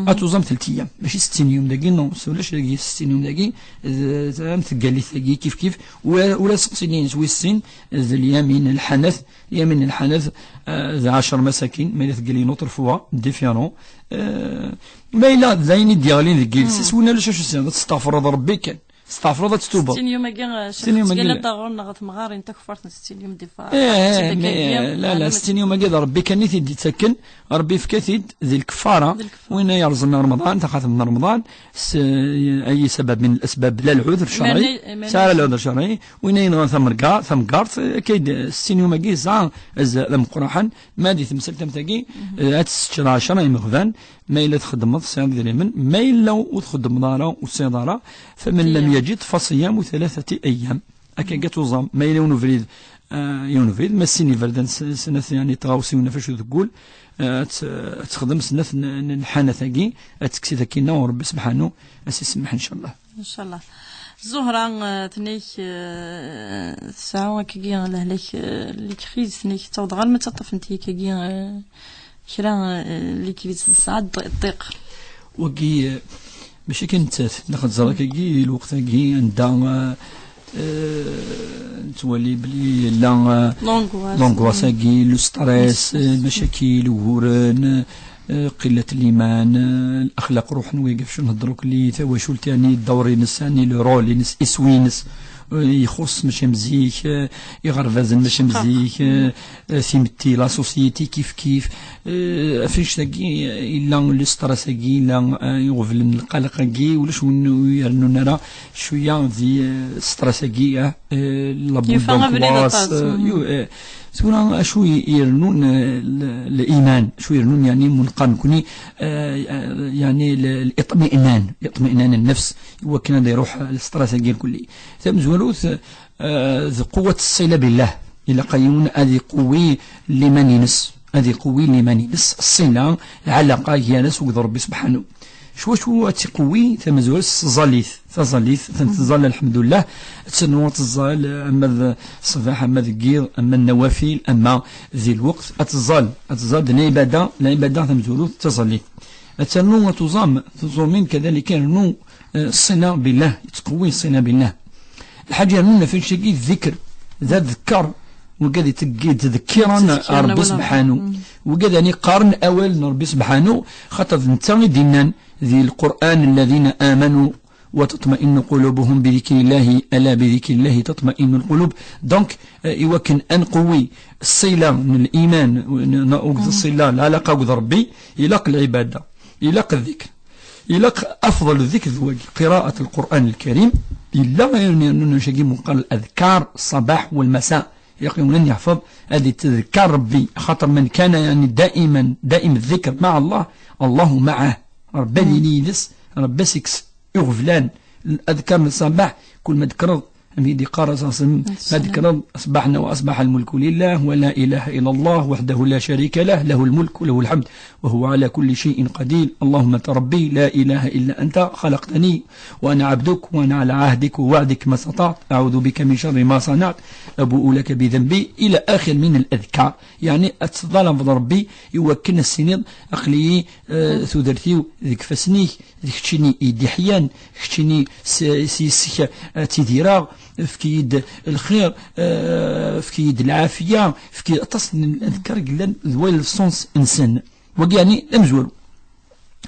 ad tuẓam telt ayyam. Mačči settin yum dagi, non, ulac dagi settin yum dagi, d, d, am teggalit dagi, kif kif, ula, ula seqsi-nni-ines wis sin, d lyamin lḥanat, lyamin lḥanat, eh, d ɛecra masakin, ma yella teggalin autre fois, différent. Eh, ma yella d ayen i d-yeɣlin deg yiles-is, win ulac acu s-, ad testeɣfreḍ Rebbi kan. Testeɛfreḍ ad ttubeḍ. Settin yum-agi, eh, Settin yum-agi, ttgalin-aɣ ɣer temɣarin, takeffart n settin yum d-ifa-, Eh, eh, mais, la, la, settin yum-agi d Rebbi kan i t-id-yettakken, Rebbi yefka-t-id di lkeffara. Di lkeffara. Win ay yerẓen Remḍan, taxatemt n Remḍan, s, eh, ay sabab min lasbab, la lɛudur cerɛi, Mani-, mani-, sɛa la lɛudur cerɛi, win ay yenɣan tamerga-, tamgerḍt, eh, akka i d, settin yum-agi yesɛa azal ameqqran, ma di temsalt am tagi, eh, ad tesseččeḍ ɛecra imeɣban, Ma yella txeddmeḍ, tesɛiḍ idrimen, ma yella ur txeddmeḍ ara, ur tesɛiḍ ara, فمن لم يجد فصيام ثلاثة أيام. Akka i tuẓam, ma yella yiwen ubrid, eh, yiwen ubrid, ma sin iberdan s-, snat, yeɛni, tɣawsiwin ɣef acu deg wul, eh, ad t-, ad texdem snat n, n lḥanat-agi, ad tekkes-it akkin, u Rebbi subḥanu, ad s-isemmeḥ, ncallah. Ncallah. Zuhra, eh, tnek, eh, tesɛa akkagi lehlak, eh, lekriz, tnek, ttawḍeɣ alma d taṭṭafen-t yakagi, eh, kra, eh, lekriz tesɛa ḍ-, ḍḍiq. Wagi, eh, mačči kan nettat, naqed ẓer akkagi, lweqt-agi, anda, eh, eh, nettwali bli yella, eh, L'angoisse. L'angoisse-agi, le stress, eh, mcakil, uguren, eh, qillat liman, eh, laxlaq ruḥen, wigi f-, acu nhedder ukli, tawacult, yeɛni, ddawr-ines, yeɛni, le rôle-ines, iswi-ines, eh, ixuṣṣ mačči am zik, eh, iɣerbazen mačči am zik, eh, eh, timetti, la société kif kif. Eh, ɣef annect-agi, eh, yella le stress-agi, yella, eh, iɣeblen lqalaq-agi, ulac win ur irennun ara cwiya di, eh, stress-agi, eh, eh, la boule d'angoisse, atas, eh, yu-, eh, tura acu i-, irennun, eh, l-, liman, acu irennun, yeɛni, munqar nekni, eh, eh, yeɛni, l-, liṭminan, iṭminan nnefs, i wakken ad iruḥ, eh, le stress-agi lkulli. Tamezwarut, eh, d quwwat ṣṣila billah. Ilaq yiwen ad iqewwi liman-ines, ad iqewwi liman-ines, ṣṣila, lɛalaqa gar-as akked Rebbi subḥanu. S wacu ad tiqewwi? Tamezwarut s tẓallit. Taẓallit, ad tẓall, lḥemdullah, ad ternu ad tẓall, ama d ṣṣbeḥ, ama deg yiḍ, ama nnawafil, ama di lweqt, ad tẓall, ad tẓall d lɛibada, lɛibada tamezwarut d taẓallit. Ad ternu ad tuẓam, tuẓumin kadalika, rnu, eh, ṣṣila billah, yettqewwi ṣṣila billah. Lḥaǧa yernu ɣef annect-agi d ddikr, d adekkar, wigad yetteg-, yettdekkiren Rebbi subḥanu. Wigad yeɛni qqaren awal n Rebbi subḥanu, xaṭer d netta i d-yennan di Lqur'an, الذين آمنوا وتطمئن قلوبهم بذكر الله ألا بذكر الله تطمئن القلوب. Donc, eh, i wakken ad nqewwi ṣṣila n liman, n, n, akked ṣṣila, lɛalaqa akked Rebbi, ilaq lɛibada, ilaq ddikr. Ilaq afḍel ddikr d wagi, qiraat Lqur'an Lkarim, yella ayen yernun annect-agi munqar ladkar ṣṣabaḥ walmasa. Ilaq yiwen ad yeḥfeḍ ad yettdekkar Rebbi, axaṭer man kana, yeɛni, daiman, daim ddikr maɛ Allah, Allahu maɛah. Rebbi ad yili yid-s, Rebbi ad s-ikkes iɣeblan, adkar n ṣṣabaḥ, kul ma d-tekkreḍ, amek i d-yeqqar Rasul صلى الله عليه وسلم, ma d-tekkreḍ, أصبحنا وأصبح الملك لله ولا إله إلا الله وحده لا شريك له، له الملك وله الحمد وهو على كل شيء قدير. اللهم أنت ربي لا إله إلا أنت خلقتني وأنا عبدك وأنا على عهدك ووعدك ما استطعت، أعوذ بك من شر ما صنعت، أبوء لك بذنبي، إلى آخر من الأذكار. Yeɛni, ad tettḍalabeḍ Rebbi i wakken ad s-tiniḍ, aql-iyi, eh, tudert-iw deg ifassen-ik, d keččini i d-iḥyan, keččini s, s yis-k, eh, ttidireɣ, efk-iyi-d lxir, eh, efk-iyi-d lɛafiya, efk-iyi aṭas n ladkar yellan d way le sens-nsen. Wagi, yeɛni, d amezwaru.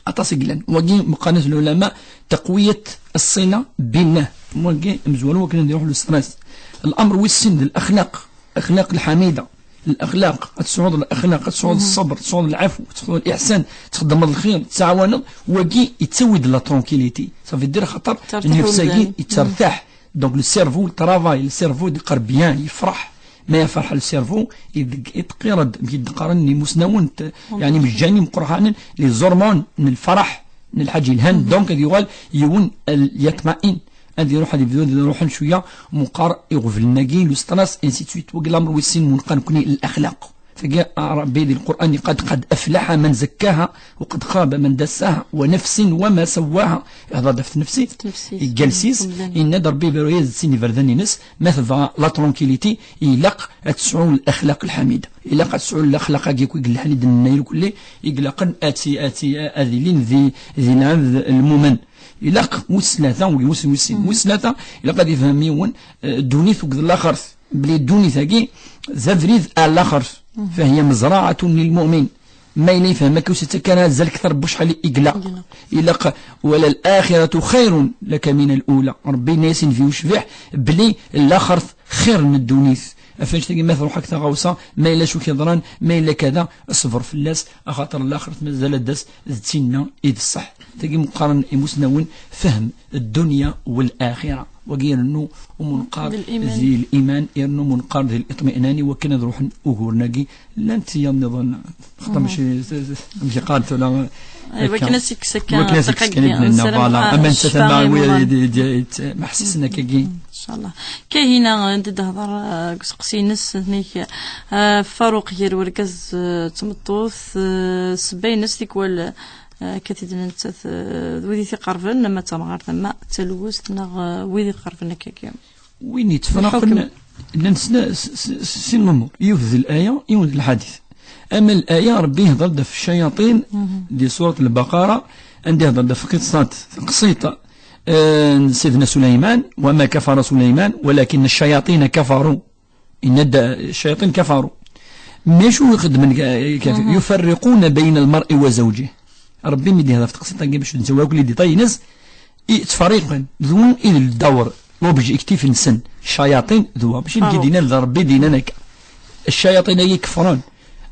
Aṭas i yellan. Wagi meqqaren-as lɛulama taqwiyat ṣṣila billah. Wagi mezwar wakken ad iruḥ le stress. L'amr wis sin d l'axlaq, l'axlaq lḥamida, l'axlaq, ad tesɛuḍ l'axlaq, ad tesɛuḍ ṣṣber, ad tesɛuḍ lɛafu, ad tesɛuḍ liḥsan, txeddmeḍ lxir, tettɛawaneḍ, wagi yettawi-d la tranquillité. Ça veut dire xaṭer nnefs-agi yettertaḥ. Donc le cerveau, le travail, le cerveau d-, iqqar bien, yefreḥ. Ma yefreḥ le cerveau, i deg-, i d-qqaren, mi d-qqaren imusnawen, t-, yeɛni mejjan imeqraḥanen, les hormones n lfeṛḥ, n lḥaǧa yelhan, donc ad yuɣal yiwen, euh, yatma'in. Ad iruḥ, ad ibdu ad iruḥen cwiya, meqqar iɣeblen-agi, le stress, ainsi de suite. Wagi l'amr wis sin, meqqar nekkni l'axlaq. Tagi, ah, Ṛebbi di Lqur'an iqqar-d: "Qad aflaḥa man zakkaha, wa qad xaba man dassaha, wa nafsin wa ma sawwaha." Ihḍer-d ɣef tnefsit, tnefsit. Iggales-is, yenna-d Ṛebbi, iberru-yas-d sin iberdan-ines, ma tebɣa la tranquillité, ilaq ad tesɛu l'axlaq lḥamida. Ilaq ad tesɛu l'axlaq-agi akk i yelhan i d-nenna irkelli, i ilaqen ad ti-, ad ti-, ad ilin di, di lɛebd lmumen. Ilaq wis tlata, wis, wis sin, wis tlata, ilaq ad ifhem yiwen, eh, ddunit akked laxert. Belli ddunit-agi d abrid ar laxert. Fahiya mezraɛatun lil mu'min. Ma yella yefhem akka, ur s-yettak ara azal kter n wacḥal i yella. Ilaq, "Wala l-axiratu xayrun laka min al-ula." Ṛebbi yenna-yas i Nnbi ucbiḥ belli laxert xir n ddunit. Ɣef annect-agi ma truḥ-ak tɣawsa, ma yella acu k-yeḍran, ma yella kada, ṣber fell-as, axaṭer laxert mazal ad d-tas d tinna i d ṣṣeḥ. Tagi meqqaren imusnawen: "Fehm ddunya wal axira." Wagi irennu umunqar di liman, irennu umunqar di liṭmi'nan, i wakken ad ruḥen uguren-agi. Llant tiyaḍ nniḍen, xaṭer mačči, amek i qqaren tura, i wakken ad s-ikkes akka, wakken ad s-ikkes kan i d-nenna, voilà. Ama netta tama wi d-, d-, d-, ma ḥessisen akka-agi. Inchallah. Kahina, anda d-hḍer, eh, deg useqsi-ines, nnek, eh, Faruq gar urgaz, eh, d tmeṭṭut, eh, ssebba-ines tikwal, eh, akka t-id-nenna nettat, eh, d wid i t-iqerben, ama d tamɣart, ama d talwest, neɣ, eh, wid iqerben akka-agi. Win yettefraqen, llan sna-, s-, s-, s-, sin lumuṛ. Yiwet d laya, yiwet d lḥadit. Ama laya, Ṛebbi ihḍer-d ɣef ccayaṭin di surat Lbaqara, anda ihḍer-d ɣef qisṭat, taqsiṭ, eh, n Sidna Suleyman: "Wa ma kafara Suleyman, walakin ac-cayaṭina kafaru." Yenna-d, eh, ccayaṭin kafaru. Macu ixeddmen ka-, ka-, "Yufarriquna bayna al-mar'i wa zawjih." Ṛebbi mi d-ihḍer ɣef taqsiṭ-agi bac ur d-nettawi akk les détails-ines, i ttferriqen, d win i d ddawr, l'objectif-nsen, ccayaṭin d wa. Mačči nekk i d-yennan, d Ṛebbi i d-yennan akka. Ccayaṭin-agi kefren,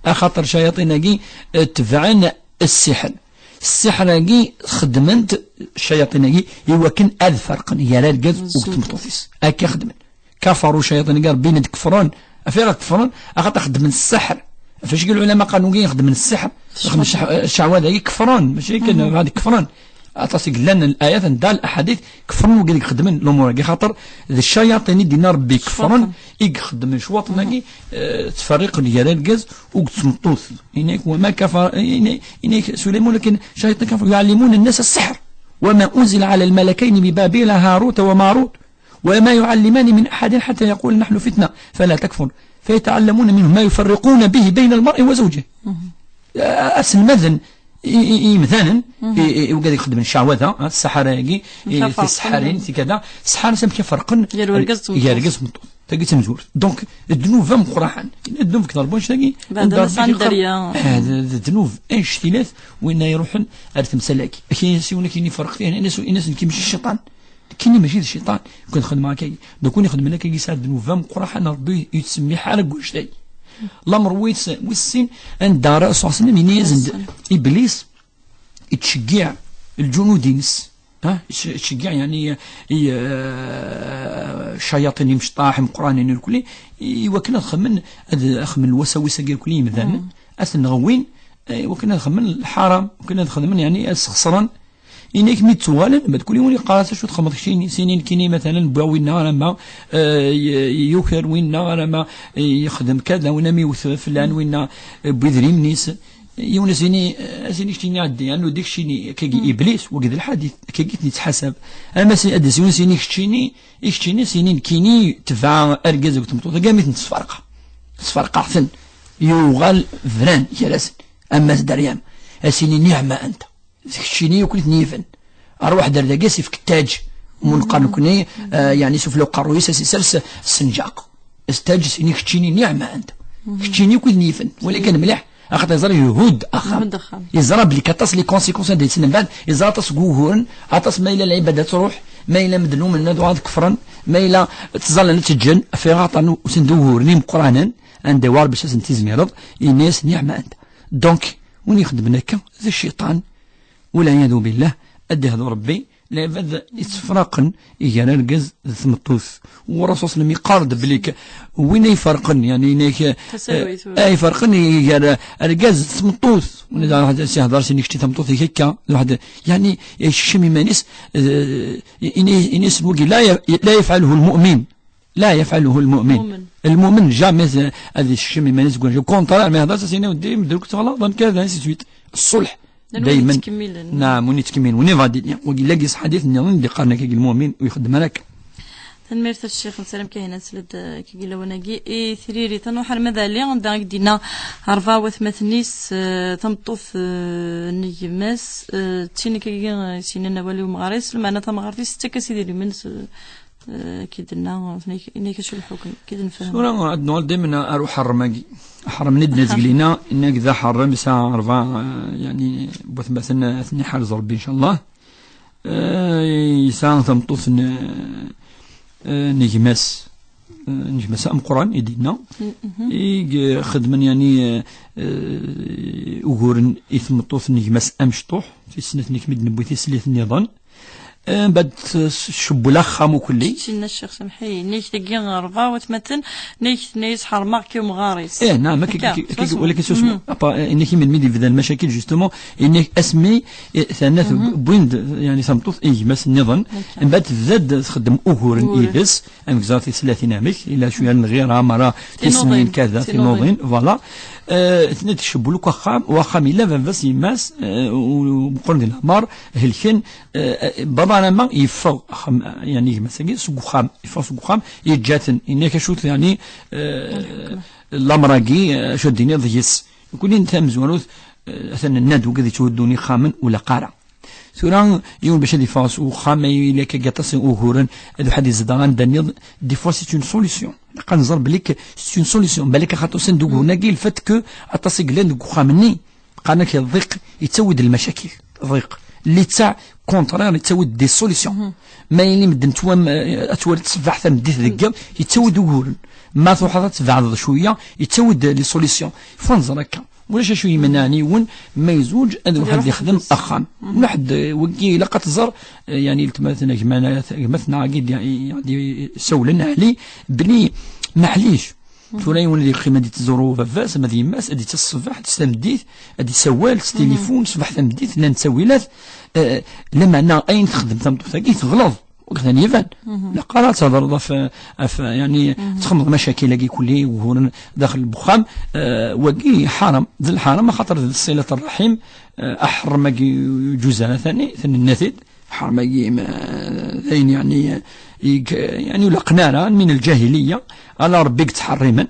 axaṭer ccayaṭin-agi, eh, tebɛen ssiḥr. Ssiḥr-agi xedmen-t ccayaṭin-agi i wakken ad ferqen gar argaz u tmeṭṭut-is. Akka xedmen. Kafaru ccayaṭin-agi, Ṛebbi yenna-d kefren. Ɣef ayɣer kefren? Axaṭer xedmen sseḥr. Ɣef acu lɛulama qqaren wigi xedmen sseḥr? Xedmen cceh-, ccehwa-agi kefren. Mačči kan, ɣad kefren. Aṭas i yellan n layat, n da, laḥadit, kefren wigi deg xedmen lumuṛ-agi. Xaṭer d ccayaṭin i d-yenna Ṛebbi kefren, i ixeddmen ccwaṭen-agi, eh, ttferriqen gar argaz u tmeṭṭut. Yenna-k: "Wa ma kafara", yenna-, yenna-k Suleyman, lakin ccayaṭin kafaru, "yuɛllimuna nnasa sseḥr. Wa ma unzila ɛala lmalakayni bi Babila Haruta wa Marut." "Wa ma yuɛallimani min aḥadin ḥatta yaqula nahnu fitna fala takfur, fayataɛallamuna minhuma ma yufarriquna bihi bayna al-mar'i wa zawjih." Aselmaden i, i, i yimdanen, i, i, i wigad ixeddmen ccehwa-a, ah, ssḥara-agi, i, tiseḥḥarin, tikada, ssḥara-s amek ad ferqen gar urgaz d tmeṭṭut. Tagi d tamezwarut. Donc, ddnub ameqqran. Ddnub deg terbunct-agi, beɛda anda Rebbi yesɛa dderya. Ah, d, d ddnub anect-ilat, winna iruḥen ar temsal-agi. Akken i as-iwin akken iferq fiha, in-as, in-as nekki mačči d cciṭan. Nekkini mačči d cciṭan. Nekkini xedmeɣ akkagi. Nekkini xedmen akkagi, yesɛa ddnub ameqqran, Rebbi ur yettsemmiḥ ara deg wannect-agi. Lamer wis, wis sin, anda ara Rasul sallam yenna-yasen-d Iblis, yettceggiɛ lǧunud-ines. Ha? Yettceggiɛ, yeɛni, i, eh, ccayaṭin imecṭaḥ, imeqqranen irkelli, i wakken ad xemmen, ad xemmen lwasawis-agi irkelli yimdanen, ad ten-ɣwin, eh, i wakken ad xemmen lḥaram, i wakken ad xedmen, yeɛni, ad sxeṣren. Ini-k mi d-tuɣalen, ma d kul yiwen yeqqar-as acu txedmeḍ keččini, sini nekkini, matalan, wwiɣ winna alamma, eh, y-, yuker winna alamma, eh, yexdem kada, winna mi yewwet flan, winna, eh, wwi idrimen-is. Yiwen as-ini, eh, as-ini keččini ɛeddi, anu di keččini, akkagi Iblis, wagi d lḥadit, akkagi ten-yettḥasab. Ama si-, ad d-as-, yiwen as-ini keččini, i keččini, sini nekkini tebɛa argaz akked tmeṭṭut, akka mi ten-tesferqa. Tesferqa-ten, yuɣal bran gar-asen. Ama s-, Daryam, as-ini niɛma anta. D keččini akk i ten-yifen. Arwaḥ-d ar dagi, as-ifk ttaj. Mu neqqar nekkni, eh, yeɛni sufella uqerruy-is, as-isers ssenǧaq. S ttaj, as-ini keččini niɛma anta. Keččini akk i ten-yifen. Wali kan mliḥ, Axaṭer yeẓra ihudd axxam. Ihudd axxam. Yeẓra belli aṭas les conséquences ad d-yettili mbeɛd, yeẓra aṭas n wuguren, aṭas ma yella lɛibad ad truḥ, ma yella medden umnen ad uɣalen kefren, ma yella ttẓallan ad tt-ǧǧen, ɣef aṭas n uguren imeqqranen, anda yewɛer bac ad sen-tizmireḍ, yenna-yas niɛma anta. Donc, win ixeddmen akka, d cciṭan, walɛiyadu billah, ad d-ihdu Rebbi, lɛibad yettefraqen gar argaz d tmeṭṭut. U Rasul sallam yeqqar-d belli k-, win ay iferqen, yani, inek, eh, ay iferqen gar argaz d tmeṭṭut. Win d-, ad s-ihder s inek tameṭṭut-ik akka, d waḥed, yani, yekcem iman-is, eh, ini-, ini-, isem wagi, la ya-, la yafɛaluhu lmu'min. La yafɛaluhu lmu'min. Lmu'min. Lmu'min, jamais, eh, ad yekcem iman-is deg wanect. Au contraire, mi ihder s-as ini, weddi, medruk tɣelaḍ, kan, ainsi de suite. Ṣṣulḥ. Daymen. Naam, win yettkemmilen, win va-t-i-bien. Wagi, lagi s ḥadit nniḍen, d-iqqaren akka lmu'min, u ixeddem ara akka. Tanemmirt a Ccix, nessaram kan ad nesla-d, eh, akka lawan-agi. I tririt, ad nruḥ ar Madali, anda i d-yenna rebɛa watmaten-is, eh, tameṭṭut, eh, n gma-s, eh, d tin akka, eh, s-yennan awal i umɣar-is, lmeɛna tamɣart-is tettak-as idrimen s, eh, Eh, ki d-tenna, tenna-k acu lḥukm, ki d-nefhem. Tura ad nuɣal daymen ar uḥerrem-agi. Aḥerrem-nni d-nezgel-ina, inna-k d aḥerrem, yesɛa rebɛa, eh, yani, bu watmaten, ad ten-iḥrez Rebbi, incallah. Eh, yesɛa tameṭṭut n, eh, n gma-s, eh, n gma-s ameqqran, i d-yenna. I xedmen, yani, eh, eh, uguren i tmeṭṭut n gma-s amecṭuḥ, tis snat-nni kem-id-newwi tislit nniḍen. Eh, mbeɛd tcewwel axxam ukelli. Kečč-nni a Ccix, samḥ-iyi, nnek tagi rebɛa watmaten, nnek tenna-yas ḥermeɣ-k i umɣar-is. Eh, naam, akka, akka, akka, walakin susem. Apa, eh, innek melmi d-yebda lmacakil, justement, innek asmi, eh, ternat wwin-d, yani, tameṭṭut i gma-s nniḍen, mbeɛd tebda-d txeddem uguren yid-s, amek ẓer tislatin amek, ila cwiya n lɣira, mara tisnin, kada, tinuḍin, voilà. Eh, tenna-d tcewwel akk axxam, u axxam ila baba-s, yemma-s, eh, u, u meqqren di leɛmer, helken, Eh, eh, baba Rama yeffeɣ axxam, eh, yani gma-s-agi, seg uxxam, yeffeɣ seg uxxam, yeǧǧa-ten, yenna-k acu-t, yani, eh, lamer-agi, eh, acu ad d-tiniḍ deg-s. Nekkni n tamezwarut, eh, atan nenna-d wigad yetthuddun ixxamen ur ilaq ara. Tura, yiwen bac ad yeffeɣ seg uxxam, ay yella akka aṭas n uguren, ad uḥad yezdeɣ anda nniḍ, des fois c'est une solution. Ilaq ad nẓer belli que c'est une solution. Balak axaṭer usan-d uguren-agi, le fait que aṭas i yellan deg uxxam-nni, qqaren-ak ḍiq yettawi-d lmacakil. Ḍiq. Littseɛ, contraire, yettawi-d des solutions. Ma yili medden ttwam-, eh, ad twaliḍ ṣṣbeḥ tameddit deg yiḍ, yettawi-d uguren. Ma truḥeḍ ad tbeɛdeḍ cwiya, yettawi-d les solutions. Faut ad nẓer akka. Ulac acu yemnaɛen yiwen ma yezweǧ ad iruḥ ad yexdem axxam. Muḥed, eh, wagi ilaq ad tẓer, eh, yani, letmaten, gma-, gma-tneɣ-agi d-, i-, i-, d-, sawlen Ɛli, belli maɛlic. Tura yiwen ad yeqqim ad yettẓuru baba-s ama d yemma-s, ad yettas ṣṣbeḥ, ad yettas tameddit, ad yessawal s tilifun ṣṣbeḥ tameddit, llan ttawilat, eh, lameɛna ayen texdem tameṭṭut-agi teɣleḍ, wagi d aniban. Ilaq ara ad tehḍreḍ ɣef, ɣef, yani, txemmeḍ macakil-agi kulli uguren daxel n wexxam, eh, wagi ḥaram, d lḥaram, axaṭer d ṣilat ṛṛaḥim, eh, aḥeṛṛem-agi ur yeǧuz ara tani, tenna-t-id. Ḥeṛm-agi, ma, d ayen, yeɛni, yeg-, yeɛni, ur laqen ara, min lǧahiliya, ala Ṛebbi i yettḥerrimen.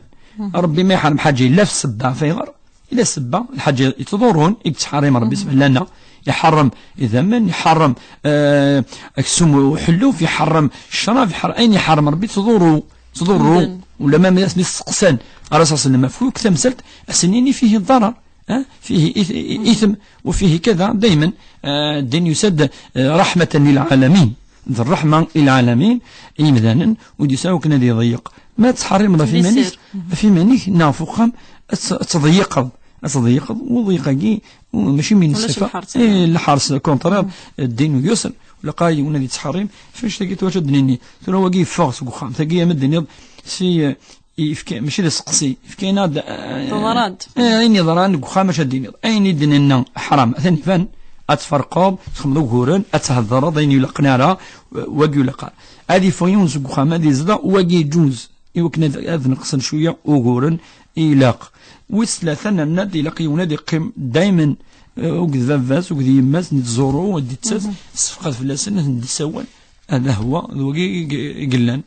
Ṛebbi ma iḥeṛṛem ḥaǧa, yella f ssebba, ɣef ayɣer? Yella ssebba, lḥaǧa yettḍurrun, i yettḥerrim Ṛebbi, sebba lana, iḥeṛṛem idammen, iḥeṛṛem, eh, aksum uḥelluf, iḥeṛṛem ccṛab, iḥeṛṛem, ayen iḥeṛṛem Ṛebbi, tḍurru, tḍurru. Ulamma mi asen-isteqsan, ara s-, asen-, ɣef wakk tamsalt, asen-ini fihi ḍarar. Eh, fihi ith-, i-, ithm, u fihi kada, daymen, eh, ddin yusa-d, eh, raḥmatan lil ɛalamin. D ṛṛeḥma i lɛalamin, i yimdanen, ur d-yusa akken ad iḍeyyeq. Ma tettḥerrimeḍ ɣef iman-is, ɣef iman-ik, neɣ ɣef uxxam, ad tt-, ad tḍeyyeqeḍ. Ad tḍeyyeqeḍ, u ḍeyyeq-agi, u mačči min ssfa. Eh, lḥers, contraire, ddin u yusr, ur ilaq ara yiwen ad yettḥerrim, f annect-agi tura ad d-nini. Tura wagi yeffeɣ seg uxxam, tagi ama d-tiniḍ, si, eh, yefka, mačči d aseqsi, yefka-aneɣ-d, eh, ayen yeḍran deg uxxam, acu ad d-tiniḍ? Ayen i d-nenna ḥram, atan iban, ad tferqeḍ, txedmeḍ uguren, ad theddreḍ, ayen ur ilaqen ara, wagi ur ilaq ara. Ad yeffeɣ yiwen seg uxxam, ad yezdeɣ, wagi yeǧǧuz, i wakken ad, ad neqsen cwiya uguren, ilaq. Wis tlata, nerna-d, ilaq yiwen ad yeqqim daymen, eh, akked baba-s, akked yemma-s, ad yettẓuru, ad d-yettas, tessefqed fell-asen, ad ten-d-yessawal. Hada huwa, d wagi i, i yellan.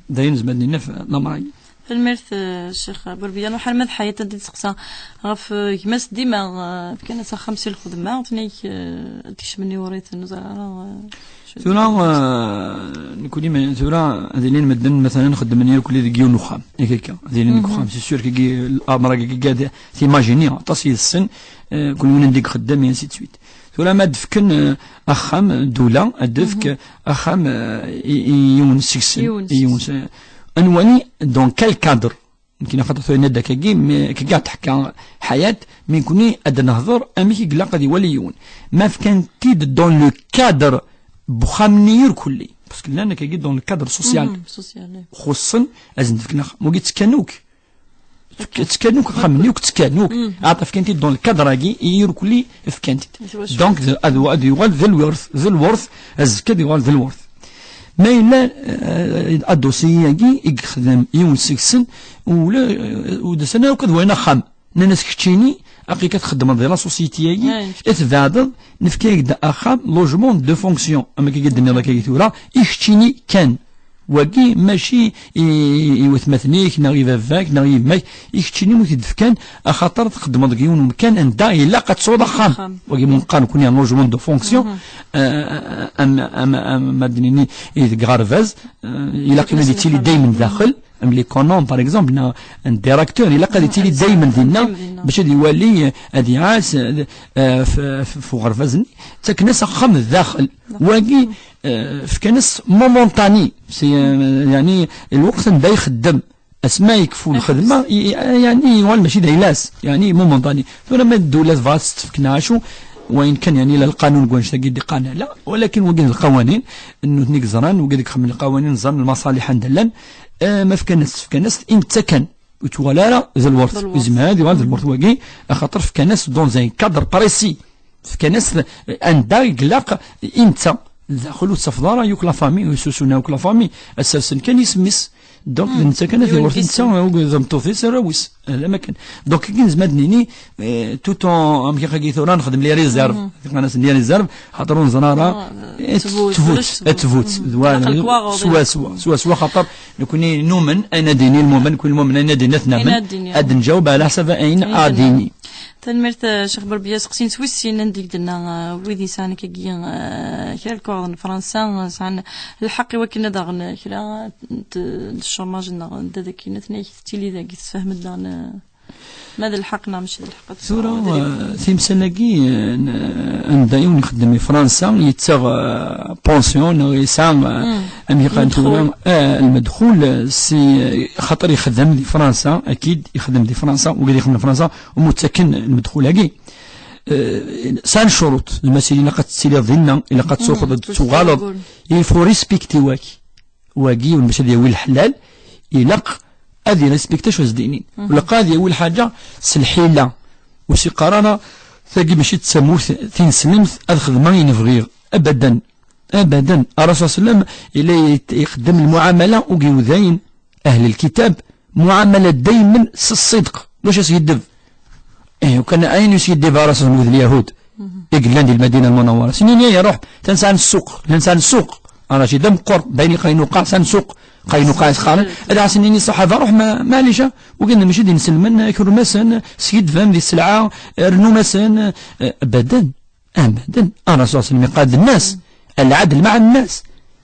D ayen nezmer ad d-nini ɣef lamer-agi. Tanemmirt, eh, Ccix Burbiya. Nuḥal ma d Ḥayat ad d-tseqsa ɣef, eh, gma-s dima, eh, fkan-as axxam si lxedma, tenna-k, eh, ad d-kecmen iwriten, ur ẓriɣ ara, eh, acu. Tura, eh, nekkni ma-, tura ad ilin medden, matalan, xeddmen irkelli deg yiwen uxxam, yak akka, ad ilin deg uxxam, c'est sûr, kagi, l'amr-agi, kagi, ad t-imagini, aṭas yid-sen, eh, kul yiwen anda i ixeddem, et ainsi de suite. Tura ma d-fken, eh, axxam, ddula, ad d-tefk axxam, eh, i, i yiwen seg-sen, yiwen i yiwen seg-sen. Se-, anwani, dans quel cadre? Nekni xaṭer tura yenna-d akkagi, mi, akkagi ɣ-d-teḥka Ḥayat, mi nekni ad d-nehḍer amek i ilaq ad iwali yiwen. Ma fkan-t-id dans le cadre n uxxam-nni irkelli. Parce que llan akkagi dans le cadre social. Mhm, social, oui. Xuṣṣen, ad sen-d-fken axxam. Wagi ttekkan akk. Ttekkan akk axxam-nni, akk ttekkan akk. Mhm. Aṭaf kan-t-id dans le cadre-agi, i irkelli fkan-t-id. Donc, d-, ad, ad yuɣal d lwert, d lwert, azekka ad yuɣal d lwert. Ma yella, eh, adossier-agi i yexdem yiwen seg-sen, ula, eh, ur d-ssan akk ad wayen axxam. Nnan-as keččini, aql-ik ad txeddmeḍ di la société-agi, i tbeɛdeḍ, nefka-yak-d axxam, logement de fonction, am akka i d-nniḍ akka tura, i keččini kan. Wagi mačči i, i watmaten-ik, neɣ i baba-k, neɣ i yemma-k, i keččini ur t-id-fkan, axaṭer txeddmeḍ deg yiwen umkan anda ilaq ad tesɛuḍ axxam. Axxam. Wagi mu neqqar nekkni logement de fonction, eh, am, am, am, ma d-nini, i deg ɣerbaz, eh, ilaq ad yettili daymen daxel, am l'économe, par exemple, neɣ un directeur, ilaq ad yettili daymen dinna, bac ad iwali, eh, ad iɛas, eh, f, f, f uɣerbaz-nni, ttaken-as axxam daxel. Wagi, eh, fkan-as momentané, si, eh, yani, lweqt anda ixeddem, asma yekfu lxedma, i, i, yani, yuɣal mačči d ayla-s, yani, momentané. Tura ma ddula tebɣa ad s-tefk neɣ acu, wayen kan, yani, la lqanun n wanect-agi d-iqqan ala, walakin wagi d lqawanin, nutni i yeẓran, wagi i ixedmen lqawanin, ẓran lmaṣaliḥ anda llan, eh, ma fkan-as, fkan-as i netta kan, ur tuɣal ara d lwert. D lwert. Yezmer ad yuɣal d lwert wagi, axaṭer fkan-as dans un cadre précis. Fkan-as anda i ilaq i netta. Daxel ur tafeḍ ara yakk la famille, ur susun akk la famille. Ad sersen kan isem-is. Donc, d netta kan ad iwert netta, d tmeṭṭut-is, arraw-is. Ala ma kan. Donc, akken nezmer ad nini, eh, tout en, amek akka tura nexdem les réserves. Qqaren-as les réserves, xaṭer ur neẓri ara. Ah, eh, tfut, tfut, tfut, tfut. Tfut. Swaswa, swaswa, xaṭer nekkni numen, ayen ad d-yini lmumen, nekkni lmumen, ayen ad d-yini ad t-namen. Ayen ad d-yini. Ad nǧaweb ɛla ḥsab ayen ad d-yini. Tanemmirt, eh, Ccix Burbiya. Seqsi n twis sin anda i k-d-tenna, eh, wid yesɛan akkagi, eh, kra lkuɣeḍ n Fransa, eh, sɛan lḥeqq i wakken ad aɣen kra n t-, n ccumaj neɣ anda d akken ad ten-ak tettili dagi, tessefhem-d daɣen, eh, ma d lḥeqq neɣ mačči d lḥeqq. Tura, eh, timsal-agi, eh, n-, anda yiwen ixeddem i Fransa, yettaɣ, eh, pension, neɣ yesɛa, eh, amek i qqaren tura, eh, lmedxul, eh, si, eh, xaṭer ixeddem di Fransa, akid ixeddem di Fransa, wigad ixeddmen di Fransa, umi ttaken lmedxul-agi. Eh, sɛan ccuruṭ, zma sidi ilaq ad tettiliḍ dinna, ilaq ad truḥeḍ ad d-tuɣaleḍ. Il faut respecter waki. Wagi, ur bac ad yawi leḥlal, ilaq ad irespecte acu as-d-inin. Ilaq ad yawi lḥaǧa s lḥila. Ur s-iqqar ara, tagi mačči d tamurt tineslemt, ad xedmeɣ ayen bɣiɣ. Abadan. Abadan. Ṛṛasul ṣalla Llahu ɛalayhi wa sallam, yella yet-, ixeddem lmuɛamala ugi udayen, ahl lkitab, muɛamala daymen s ṣṣidq. Ulac askiddeb. Eh, ukan ayen yeskiddib ara s-, d Lyahud i yellan di Lmadina Lmunawwara. Sinin ya iruḥ, llan sɛan ssuq, llan sɛan ssuq. Ara ci d ameqqur, d ayen i Qaynuqa, sɛan ssuq. Qaynuqa i s-qqaren, ad ɛasen ini ṣṣaḥaba, ruḥ ma, maɛlic, ugan mačči d inselmen, kerrem-asen, skiddbem di sselɛa, rnum-asen, eh, abadan. Abadan. Ṛṛasul ṣalla Llahu ɛalayhi wa sallam iqqar-d nnas, lɛadl maɛ nnas.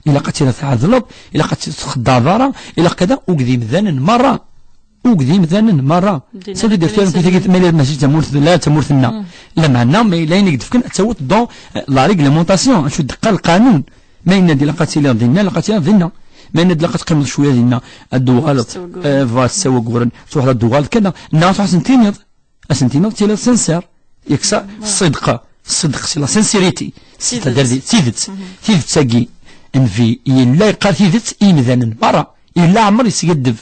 Ilaq ad tiliḍ tɛedleḍ, ilaq ad txeddaɛeḍ ara, ilaq kada, ugd imdanen merra. Ugd imdanen merra. Sadi d-fkan tagi, ma yella mačči d tamurt, la d tamurt-nneɣ. Lameɛna, ma yella ayen i k-d-fken, ad tawiḍ dans, eh, la réglementation, acu d-teqqar lqanun. Ma yenna-d ilaq ad tiliḍ dinna, ilaq ad tiliḍ dinna. Ma yenna-d ilaq ad teqqimeḍ cwiya dinna, ad d-tuɣaleḍ, eh, bɣa s-, ttawagguren, truḥeḍ ad d-tuɣaleḍ kada, neɣ truḥ ad sen-tiniḍ. Ad sen-tiniḍ tiliḍ sincère. Yak ṣṣidq, ṣṣidq, c'est la sincérité. C'est-à-dire d tidet. Tidet-agi, nnbi yella yeqqar tidet i yimdanen merra. Yella ɛmer yeskaddeb.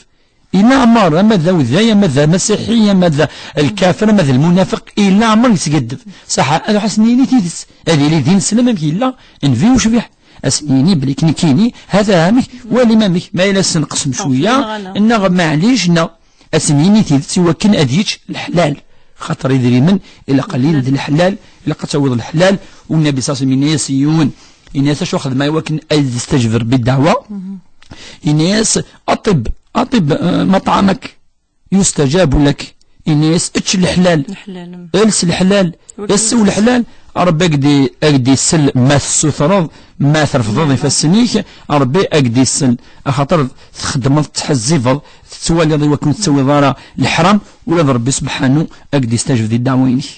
Yella ɛmer, ama d awday, ama d amasiḥi, ama d lkafir, ama d lmunafeq, yella ɛmer yeskaddeb. Ṣaḥa, ad ḥasen yini tidet. Ad yili d ineslem amek yella nnbi ucbiḥ. Ad sen-yini belli nekkini, hata amek, walim amek, ma yella senqsem cwiya, neɣ maɛlic, neɣ Ad sen-yini tidet i wakken ad yečč leḥlal. Xaṭer idrimen, ilaq ad ilin d leḥlal, ilaq ad tawiḍ leḥlal. U Nnabi ṣalla Llahu ɛalayhi wa sallam yenna-yas i yiwen, yenna-yas acu xedmeɣ i wakken ad yestajeb Rebbi ddeɛwa? Yenna-yas, aṭib, أطب، آه، مطعمك يستجاب لك. Ini-as ečč leḥlal, leḥlal. Els leḥlal, asew leḥlal. Ṛebbi ad k-d-, ad k-d-isel ma tessutreḍ, ma trefdeḍ ifassen-ik, Ṛebbi ad k-d-isel. Axaṭer txeddmeḍ, tettḥezzibeḍ, tettwaliḍ i wakken ur tettawiḍ ara leḥram, ula d Ṛebbi subḥanu ad k-d-istajeb di ddeɛwa-inek.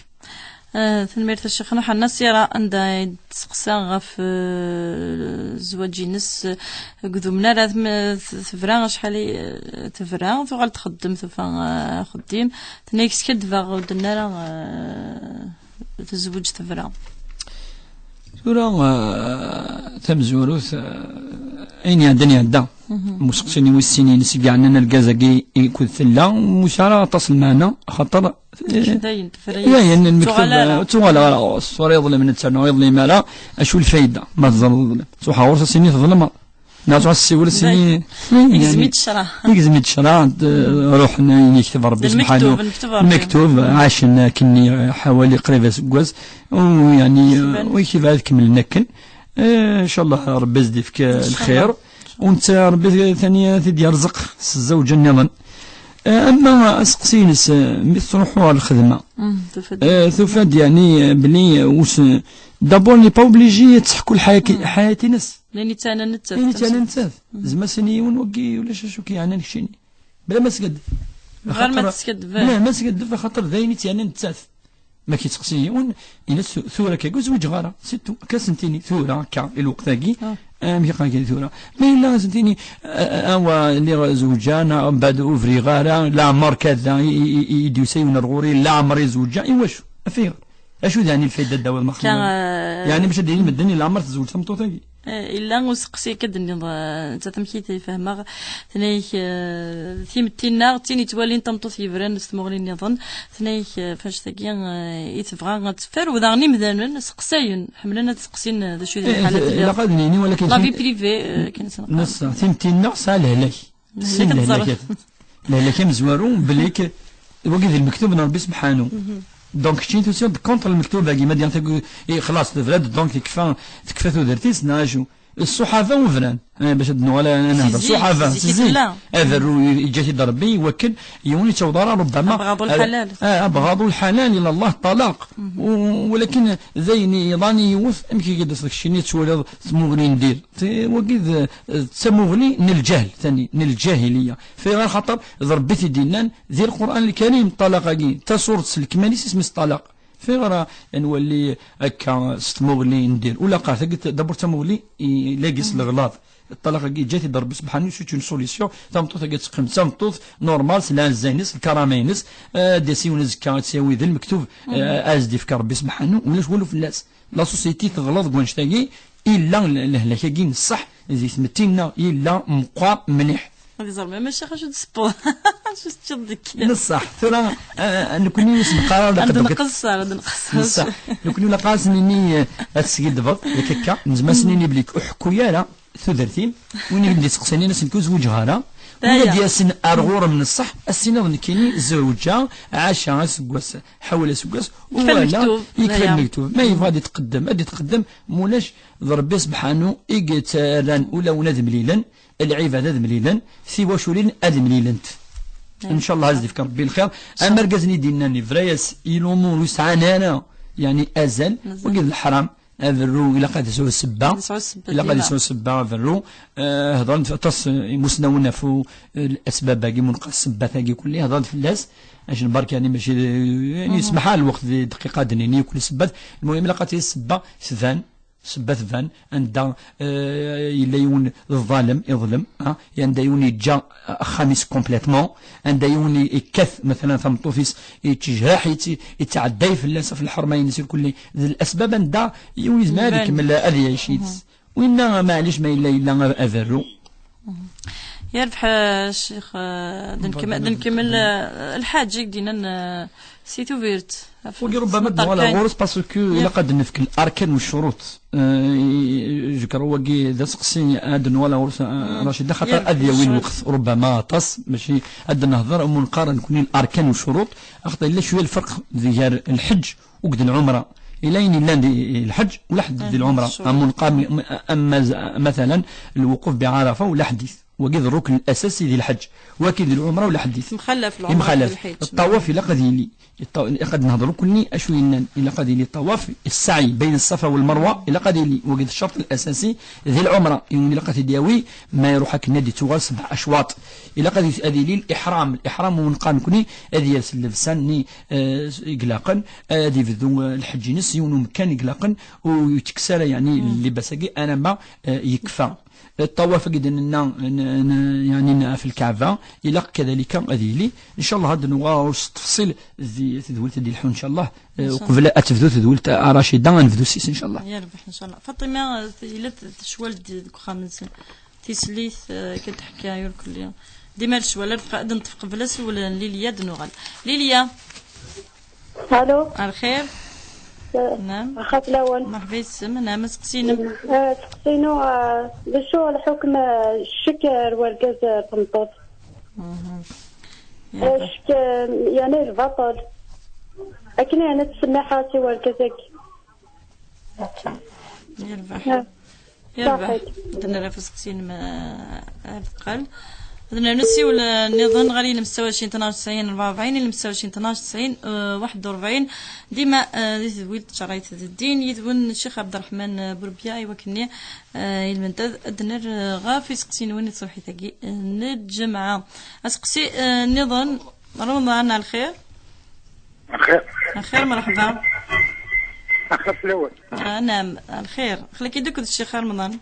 Ah, tanemmirt a Ccix Nuḥa Nasira, anda i d-testeqsa ɣef, eh, zzwaǧ-ines, eh, deg d umnar, ad m-, t-, tebra acḥal i, eh, tebra, tuɣal txeddem, tufa, eh, axeddim, tenna-k skaddbeɣ, ur d-tenna ara, eh, tezweǧ, tebra. Tura, eh, tamezwarut, eh, ayen iɛeddan iɛedda. Mhm. Museqsini wis sin-ines i yeɛnan argaz-agi i kud tella, ur ara aṭas lmeɛna, axaṭer, eh, dayen, tefra-yas. Dayen, lmektub, tuɣal ara. Ur tuɣal ara ɣur-s. Tura yeḍlem netta, neɣ yeḍlem ara, acu lfayda? Ma teẓreḍ yeḍlem. Tṛuḥ ɣur-s, as-tini teḍlemeḍ. Neɣ tṛuḥ tessiwel, as-tini, dayen. Igzem-itt ccṛeɛ. Igzem-itt ccṛeɛ, d-, ruḥen ayen yekteb Ṛebbi subḥanu. Lmektub, lmektub Ṛebbi. Lmektub, ɛacen akkenni, eh, ḥawali qrib aseggas. U, yeɛni, eh, u yekteb ad kemmlen akken. Eh, ncallah Ṛebbi ad s-d-ifk, eh, lxir. U netta Ṛebbi tani ad t-id-yerẓeq s zzawǧa nniḍen. Eh, ama aseqsi-ines, eh, mi tettṛuḥu ɣer lxedma, eh, tufa-d yeɛni, eh, belli, eh, us-, d'abord n'est pas obligé ad teḥku lḥayat-, ḥayat-ines. Ayen i tt-yeɛnan nettat. Ayen i tt-yeɛnan nettat. Zemma s-ini yiwen wagi ulac acu k-yeɛnan keččini. Bla ma teskaddeb. Ɣer ma teskaddeb. Bla ma teskaddeb, axaṭer d ayen i tt-yeɛnan nettat. Ma k-yettqeṣṣi yiwen, ini-as tu-, tura akka ur zwiǧeɣ ara, c'est tout. Akka as-nini, tura akka, i lweqt-agi, amek i qqaren akka tura. Ma yella as-nini, a-, a-, awa, lliɣ zewǧeɣ, neɣ mbeɛd ur briɣ ara, leɛmer kada, i, i, i, i d-yusa yiwen ar ɣur-i, leɛmer i zewǧeɣ, i wacu? Af ayɣer? Acu d yeɛni lfayda ad d-tawiḍ ma xedmeɣ? Yeɛni bac ad d-yini medden i leɛmer tezweǧ tmeṭṭut-agi? Eh, illa useqsi akka d-tenniḍ, eh, nettat amek i t-fehmeɣ, tenna-yak, eh, timetti-nneɣ d tin yettwalin tameṭṭut yebran s tmuɣli nniḍen, tenna-yak, eh, f annect-agi, eh, i tebɣa ad teffer, u daɣen imdanen seqsayen, ḥemmlen ad seqsin, eh, d acu i d lḥala, eh, ilaq ad nini, walakin la vie privée, eh, kan s-, neqqar. Timetti-nneɣ tesɛa lehlak. Sin lehlak. Lehlak amezwaru, belli k-, wagi d lmektub n Ṛebbi subḥanu. Donc, keččini tusiḍ-d contre lmektub-agi, ma d-yan tagi, i xlaṣ, tebra-d, donc, tekfa, tekfa tudert-is, neɣ acu? Ṣṣuḥaba ur bran. Eh, bac ad nuɣal ad nehder. Ṣṣuḥaba, si zik, si zik. Aberru yeǧǧa-t-id Ṛebbi, i wakken yiwen ur yettaweḍ ara, ربما. أبغض الحلال. Eh, أبغض الحلال إلى الله الطلاق. U-, walakin d ayen yeḍran i yiwet, amek i k-id-, keččini tettwaliḍ tmuɣli n dir? Ti-, wagi d, d tamuɣli n lǧahl, tani, n lǧahiliya. Fi ɣer xaṭer d Ṛebbi i t-id-yennan di Lqur'an Lkarim, ṭṭalaq-agi, tasurt s lekmal-is isem-is ṭṭalaq. Fi ɣer ad nwali akka s tmuɣli n dir. Ula qqar, tagi d-, d'abord d tamuɣli i lagis leɣlaḍ. Ṭṭalaq-agi yeǧǧa-t-id Ṛebbi subḥanu, c'est une solution. Tameṭṭut-agi ad teqqim d tameṭṭut normal, s lɛezza-ines, lkarama-ines. Eh, ad d-yas yiwen azekka ad tt-yawi d lmektub, eh, ad as-d-yefk Ṛebbi subḥanu, ulac walu fell-as. La société teɣleḍ deg wannect-agi, illa l-, lehlak-agi n ṣṣeḥ di tmetti-nneɣ, illa meqqar mliḥ. Ad iẓer ma maca acu d-tessewweḍ, acu teččiḍ deg. N ṣṣeḥ, tura, eh, nekkni ur s-neqqar ara. Ad nqeṣṣer, ad nqeṣṣer. N ṣṣeḥ, nekkni ur neqqar ara s-nini, eh, ad teskiddbeḍ, yak akka, nezmer ad s-nini belli ur ḥekku ara tudert-im, win i d-iseqsayen, as-nini ur zwiǧeɣ ara. Win ad d-yasen ar ɣur-m n ṣṣeḥ, ad s-tiniḍ nekkini zewǧeɣ, ɛaceɣ aseggas, ḥawal aseggas, u wala, yekfa lmektub. Ma yebɣa ad itqeddem, ad itqeddem, mulac, d Ṛebbi subḥanu i yettarran ulawen ad mlilen, lɛibad ad mlilen, tiwaculin ad mlilent. Ncallah ad s-d-ifk Ṛebbi lxir. Am argaz-nni i d-yennan, yebra-yas i lumuṛ ur yesɛan ara, yeɛni, azal, wagi d leḥram. Aberru ilaq ad yesɛu ssebba. Ad yesɛu ssebba, ilaq ad yesɛu ssebba, aberru. Eh, hedren aṭas, eh, imusnawen ɣef u-, eh, lasbab-agi, munqas ssebbat-agi kulli, hedren fell-as. Acu n berka, yeɛni, mačči d, yeɛni, yesmaḥ-aɣ lweqt di dqiqa ad d-nini kul ssebbat. Lmuhim, ilaq ad tili ssebba tban, ssebba tban, anda, eh, yella yiwen d ḍalem, iḍlem, ah, anda yiwen yeǧǧa axxam-is complètement, anda yiwen yekkat, matala, tameṭṭut-is, yettejraḥ, yett-, yettɛedday fell-as ɣef lḥerma-ines irkelli. D lasbab anda yiwen yezmer ad ikemmel ad yɛic yid-s. Winna, maɛlic, ma yella, yella aberru. Yerbeḥ, eh, ccix, eh, ad nkemmel, ad nkemmel, eh, lḥaǧ i k-d-yennan, eh, si Tubiret. Wagi ṛubbama ad nuɣal ɣur-s, parce que ilaq ad d-nefk l'arkan u ccuruṭ. Eh, je crois wagi d aseqsi ad d-nuɣal ɣur-s, eh, Racid, axaṭer ad yawi lweqt, ṛubbama aṭas, mačči ad d-nehder, am neqqar nekkni l'arkan u ccuruṭ, axaṭer yella cwiya lferq gar lḥeǧǧ akked lɛumra. Yella ayen yellan di lḥeǧǧ, ulaḥedd di lɛumra. Am neqqar, am, am, am, مثلا, lwuquf bi Ɛarafa, ulaḥedd. Wagi d rrukn asasi di lḥeǧǧ. Wagi d lɛumra ulaḥedd-it. Mxallaf lɛumra d lḥeǧǧ. Ṭṭawaf ilaq ad yili. Ilaq ad nehḍer ukulni acu yennan. Ilaq ad yili ṭṭawaf, ssaɛi bayna ṣṣafa wal marwa, ilaq ad yili. Wagi d ccerṭ asasi di lɛumra. Yiwen ilaq ad t-id-yawi, ma iruḥ akken ad ittuɣal sebɛa acwaṭ. Ilaq ad, ad yili liḥram. Liḥram ur neqqar nekni ad yers llebsa-nni, eh, i ilaqen, ad ibdu, eh, lḥeǧǧ-ines yiwen umekkan i ilaqen, ur yettekkes ara, yeɛni, llibas-agi, alamma, eh, yekfa. Ṭṭawaf-agi d-nenna, n-, n-, yeɛni, n-, ɣef Lkaɛba, ilaq kadalika ad yili. Ncallah ad nuɣal s ttefṣil di tedwilt ad d-ilḥu, ncallah. Eh, ncallah. Qbel ad tebdu tedwilt, a Racida, ad nebdu s-is, ncallah. Yerbeḥ, ncallah. Faṭima, eh, yella t-, tecwal-d deg uxxam-nsen. Tislit, eh, kan teḥka irkelli. Dima ar ccwal, ar ad neṭṭef qbel asawal n Lilya ad nuɣal. Lilya. Alo. Ar lxir. Eh, naam. Axaf lawan. Merḥba yes-m, naam, aseqsi-inem. Eh, aseqsi-inu, eh, d acu lḥukm, eh, ccek ar wergaz, eh, tmeṭṭut? Mhm. Eh, ccek, eh, yeɛni lbaṭel. Akken yeɛni ttsemmiḥeɣ-as i wergaz-agi. Ok. Yerbeḥ. Eh. Yerbeḥ. Ad nerr ɣef useqsi-inem, eh, abeqqel. Ad nerr nessiwel, eh, nniḍen ɣer ilem setta u ɛecrin tnac tesɛin rebɛa u rebɛin, ilem setta u ɛecrin tnac tesɛin, eh, waḥed u rebɛin. Dima, eh, di tedwilt ttcerrayet d ddin, yid-wen Ccix Ɛebderreḥman, eh, Burbiya, i wakken-nni, eh, ilmend ad, ad nerr, eh, ɣef iseqsiyen-nwen i tṣebḥit-agi, eh, n lǧemɛa. Aseqsi, eh, nniḍen, Remḍan, ar lxir. Ar lxir. Ar lxir, merḥba. Ar lxir fell-awen. Ah, naam, ar lxir. Aql-ak-id akked Ccix Remḍan.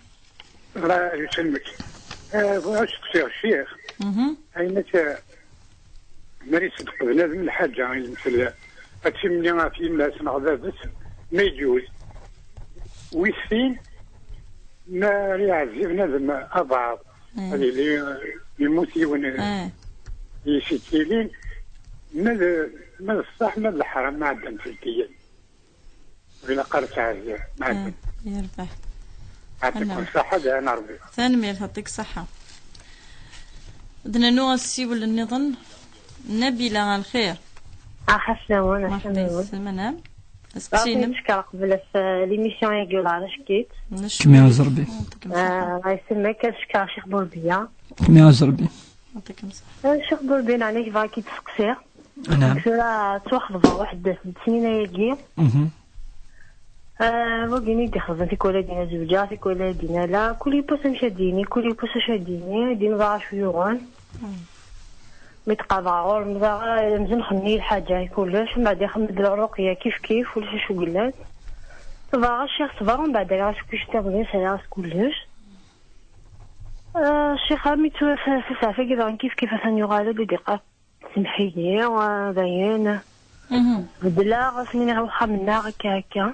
Allah yesselmek. Eh, bɣiɣ ad steqsiɣ Ccix. Mhm. Ayen akka, mi ara iṣeddeq bnadem lḥaǧa, i lemtel, ad timni ɣef yemma-s neɣ baba-s, ma yeǧǧuz. Wis sin, mi ara iɛezzi bnadem abeɛḍ, eh, ad yili, eh, yemmut yiwen, eh, eh, yis-s yettilin, ma d, ma d ṣṣeḥ, ma d leḥram, ma ɛeddan tilkiyin. Ur ilaq ara ttɛazir, ma ɛeddan. Eh, yerbeḥ. Ɛṭikum ṣṣeḥḥa, dɛan Ṛebbi. Tanemmirt, ɛṭik ṣṣeḥḥa. Ad d-nernu asiwel nniḍen. Nabila, ar lxir. Axaf lawan, merḥba yes-m, anɛam. Aseqsi-inem. Ɣef cekkeṛ qbel ɣef, eh, l'émission-agi, wala ɛla ccek-it. Kemmel azerbi. Ɛṭikum ṣṣeḥḥa. Eh, ɣef yesselmek, ad cekkeṛ Ccix Burbiya. Kemmel azerbi. Ɛṭikum ṣṣeḥḥa. Eh, Ccix Burbiya, neɛni bɣiɣ ad k-id-steqsiɣ. Naam. Tura ttwaxeḍbeɣ waḥed d snin ayagi. Mhm. Ah, wagini i d-ixeḍben tikwal ad d-ini zewǧeɣ, tikwal ad d-ini ala. Kul yiwwas amek ad d-yini, kul yiwwas acu ad d-yini, ad d-ini ẓer acu yuɣen. Mm. Mi d-qqabeɣ ɣur-m, ẓer, eh, amzun xemmi lḥaǧa i kullec, mbeɛd ixemmed lruqya kif kif, ulac acu yellan. Ẓer, Ccix, ṣber, mbeɛd ala acu kullec nniḍen, sɛiɣ kullec. Ah, Ccix, armi tura s-, s-, saɛet-agi daɣen kif kif atan yuɣal-d, i d-iqqar. Semmeḥ-iyi, ah, dayen. Mhm. Beddleɣ, asmi niɣ uxxam-nneɣ, akka, akka.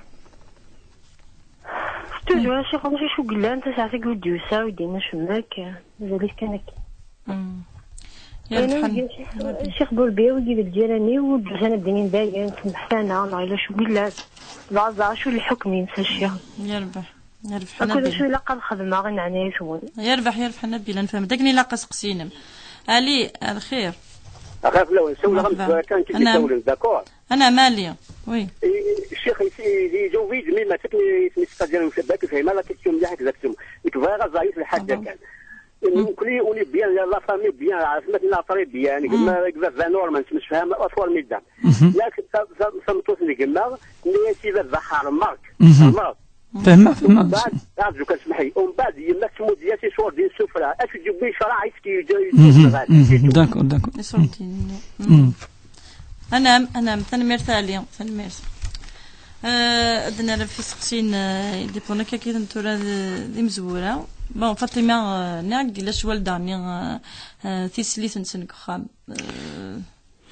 Toujours, a Ccix, ulac acu yellan, tasaɛet-agi ur d-yusa, ur d-yenna acemma, akka. Mazal-it kan akka. Mm. Ayen ur d-yusa, Ccix Burbiya, wigi d lǧiran-iw, ur d-usan ad d-inin dayen, semmeḥ-aneɣ, neɣ yella acu yellan. Dɣa ẓer acu n lḥukm-ines, a Ccix. Yerbeḥ. Yerbeḥ a Nabila. Akked acu ilaq ad xedmeɣ i nneɛnaya-twen? Yerbeḥ, yerbeḥ a Nabila, nefhem-d akken ilaq aseqsi-inem. Ali, ar lxir. Axir fell-awen, ssawleɣ-am-d kan kif i ssawlen, d'accord? Anɛam, Ali, oui. Ccix, yejaweb-iyi-d mi ma akken i ten-yesqadir ucebbak, fehmeɣ la question mliḥ, exactement. Nekk bɣiɣ ad ẓreɣ yiwet lḥaǧa kan. Nekkni, on est bien, la famille bien, ɛerfem akken la très bien, gma, gma baba Norman, nettemsefham, formidable. Yak, ta-, ta-, tameṭṭut n gma, tenna-yas i baba, ḥermeɣ-k, ḥermeɣ-k. Fehmeɣ, fehmeɣ. Umbeɛd, rǧu kan, semmeḥ-iyi. Umbeɛd, yemma tettmudd-as iṣurdiyen s ufra. Acu d-yewwi ccṛeɛ, acu d-yeǧǧa, d'accord, d'accord. Iṣurdiyen. Anɛam, anɛam, tanemmirt a Ali, tanemmirt. Eh, ad nerr ɣef iseqsiyen, eh, i d-iwwḍen akka, akka tura d, d imezwura. Bon, Faṭima, eh, nniɣ-ak-d, yella ccwal daɣen, eh, eh, tislit-nsen deg uxxam. Eh,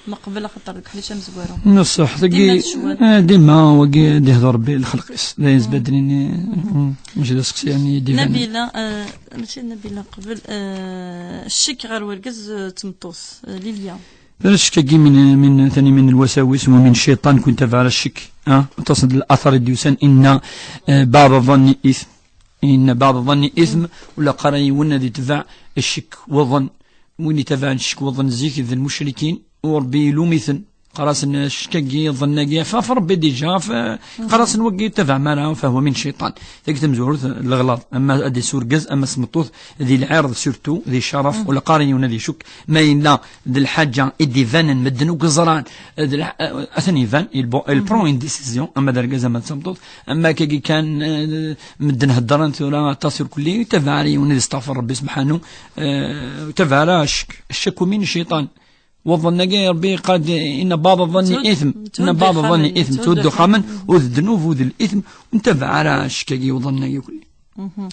Meqbel axaṭer deg uḥric amezwaru. Neṣṣeḥ, dagi, dima tecwal. Eh, dima wagi d-ihder Rebbi lxelq-is. D ayen sbadrin, mm, mačči d aseqsi, yani, d-ibanen. Nabila, eh, mačči d Nabila qbel, eh, ccek ɣer wergaz, eh, d tmeṭṭut, eh, Lilya. Ccek-agi min, min, tani min lwasawis wa min cciṭan, kun tabaɛ ccek, ah, aṭas n later i d-yusan, inna, eh, baɛḍ ḍanni ithm, inna baɛḍ ḍanni ithm, ula qqaren yiwen ad itbeɛ ccek wuḍen. Win itabaɛen ccek wuḍen zik d lmucrikin, u Ṛebbi ilum-iten. Qqar-asen ccek-agi, ḍḍen-agi, ɣef, ɣef Rebbi déjà, ɣef, qqar-asen wagi ur tabaɛem ara, fahwa min cciṭan. Tagi tamezwarut, leɣlaḍ, ama ad d-isurgez, ama s tmeṭṭut, di lɛirḍ surtout, di cceref, ur ilaq ara yiwen ad icukk, ma yella d lḥaǧa i d-ibanen, medden ur yeẓran, d lḥ-, atan iban, il bo-, il prend une décision, ama d argaz, ama d tameṭṭut, ama akkagi kan, eh, medden heddren tura aṭas irkelli, ur tabaɛ ara yiwen ad isteɣfer Rebbi subḥanu, eh, ur tabaɛ ara ccek, ccek min cciṭan. Wa ḍḍen-agi, Rebbi yeqqar-d, inna baɛḍ ḍanni ithm, inna baɛḍ ḍanni ithm, ttuddu xamen, u d ddnub, u d lithm, ur ntabaɛ ara ccek-agi, wa ḍḍen-agi kulli. Mhm.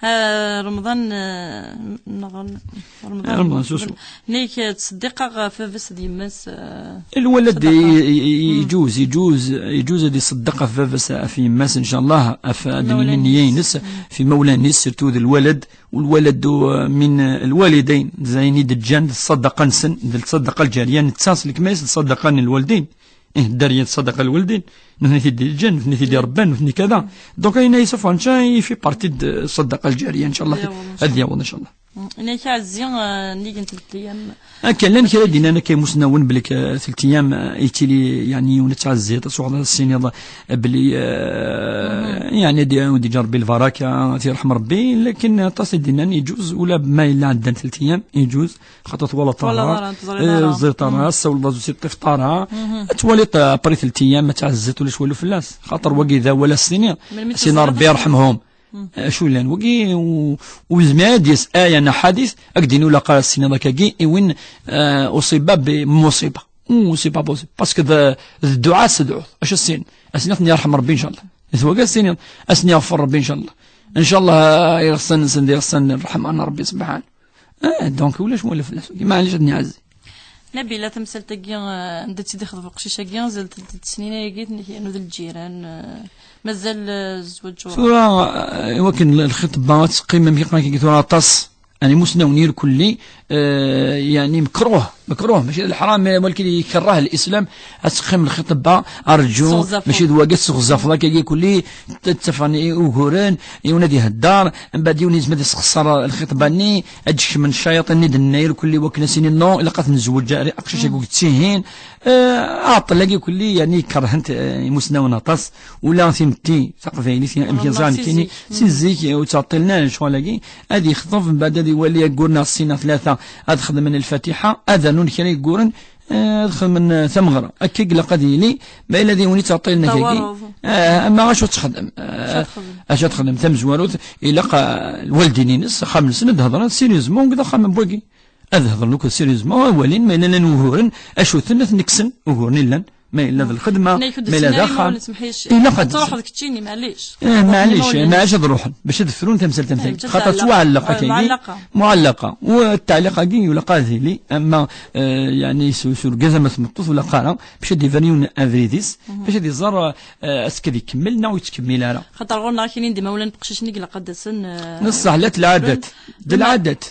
Ah, Remḍan, ah, neɣ Remḍan, Remḍan, susu. Nek, eh, ttṣeddiqeɣ ɣef baba-s d yemma-s, eh, lwalad ṣeddaqa. I-, i-, i-, iǧuz, iǧuz, iǧuz ad iṣeddeq ɣef baba-s, ɣef yemma-s, ncallah, ɣef ad nini nniya-ines, ɣef imawlan-is, surtout d lwalad, والولد من الوالدين, d ayen i d-ǧǧan d ṣṣadaqa-nsen, d ṣṣadaqa lǧariya, netta s lekmal-is d ṣṣadaqa n lwaldin. Ih, ddariya d ṣṣadaqa n lwaldin, nutni t-id-ǧǧan, nutni t-id-irebban, nutni kada. Donc, ayen ay safan, ça, il fait partie de ṣṣadaqa lǧariya, ncallah, ad yaweḍ, ncallah. Nek ɛezzi, eh, nnig n telt ayyam. Akka, llan kra d-yennan akka imusnawen belli k-, telt ayyam, eh, yettili, yeɛni, yiwen ad tɛezziḍ, ad tuɣeḍ ad as-tiniḍ, eh, belli, eh, yeɛni, ad d-iɛawed iǧer Rebbi lbaraka, ad t-yerḥem Rebbi, lakin aṭas i d-yennan, iǧuz, ula ma yella ɛeddan telt ayyam, iǧuz, xaṭer twalaḍ ṭṭara, eh, teẓriḍ ṭṭara, tessawleḍ-as ur s-yeṭṭif ṭṭara, ad twaliḍ, eh, après telt ayyam, ad tɛezziḍ, ulac walu fell-as, xaṭer wagi d awal ad s-tiniḍ, ad s-tiniḍ Rebbi yerḥemhum. Acu llan wagi, u-, ur yezmir ad d-yas aya neɣ ḥadit, ad k-d-yini ula qqar ad s-tiniḍ akkagi i win, eh, uṣiba bi muṣiba. Ur, c'est pas possible. Parce que d, d dduɛa ad s-tedɛuḍ. Acu ad s-tiniḍ? Ad s-tiniḍ ad ten-yerḥem Rebbi, ncallah. D wagi ad s-tiniḍ, ad sen-yeɣfer Rebbi, ncallah. Ncallah, iɣsan-nsen d iɣsan n ṛṛeḥma n Rebbi subḥan. Eh, donc, ulac wala fell-as. Maɛlic ad nɛazzi. Nabila, tamsalt-agi, eh, anda tt-id-ixḍeb uqcic-agi, zelt-d tesnin-agi, yernu d lǧiran, eh, mazal, eh, zzwaǧ ur... Tura, eh, iwakken l-, lxitba ad teqqim, amek i qqaren akka tura aṭas, yani, imusnawen irkelli, eh, yani, mekruh, mekruh, mačči d lḥram, eh, walakin ikerreh lislam, ad teqqim lxitba, arǧu, mačči d wagi ad tesɣezzafaḍ akkagi kulli, t-, ttafan i uguren, yiwen ad ihedder, mbeɛd yiwen yezmer ad yesxeṣṣer lxitba-nni, ad d-kecmen ccayaṭin-nni d-nenna irkelli wakken ad s-inin non, ilaq ad t-nezweǧ, aqcic-agi ur yettihin. Eh, aɛeṭṭel-agi kulli, yani, kerhen-t, eh, imusnawen aṭas, ula timetti taqbaylit, amek yeẓra nekkini, si zik, eh, ur ttɛeṭṭilen ara lecɣal-agi, ad yexḍeb, mbeɛd ad iwali aggur neɣ sin neɣ tlata, ad xedmen lfatiḥa, ad rnun kra yegguren, eh, ad xedmen, eh, tameɣra. Akka i ilaq ad yili, ma yella d yiwen yettɛeṭṭilen akkagi, eh, ama acu ad texdem? Eh, acu ad texdem? Tamezwarut, ilaq, eh, lwaldin-ines, axxam-nsen, ad d-hedren sérieusement deg axxam n wagi. Ad hedren akk sérieusement, ad walin ma yella llan wuguren, acu-ten, ad ten-kksen, uguren illan, ma yella d lxedma, ma yella d axxam. Ilaq ad truḥeḍ keččini, maɛlic. Eh, maɛlic, maɛlic ad ruḥen, bac ad frun tamsalt am tagi. Xaṭer ttwaɛelleq akkagi. Muɛallaqa. Muɛallaqa. U ttaɛliq-agi, ilaq ad yili, ama, eh, yani, s, s urgaz ama s tmeṭṭut, ur ilaq ara, bac ad d-iban yiwen abrid-is, bac ad iẓer, eh, est-ce que ad ikemmel neɣ ur yettkemmil ara. Xaṭer ɣur-neɣ akini d imawlan n teqcicin i ilaq ad d-asen, eh, neṣṣeḥ, la d lɛadat. D lɛadat.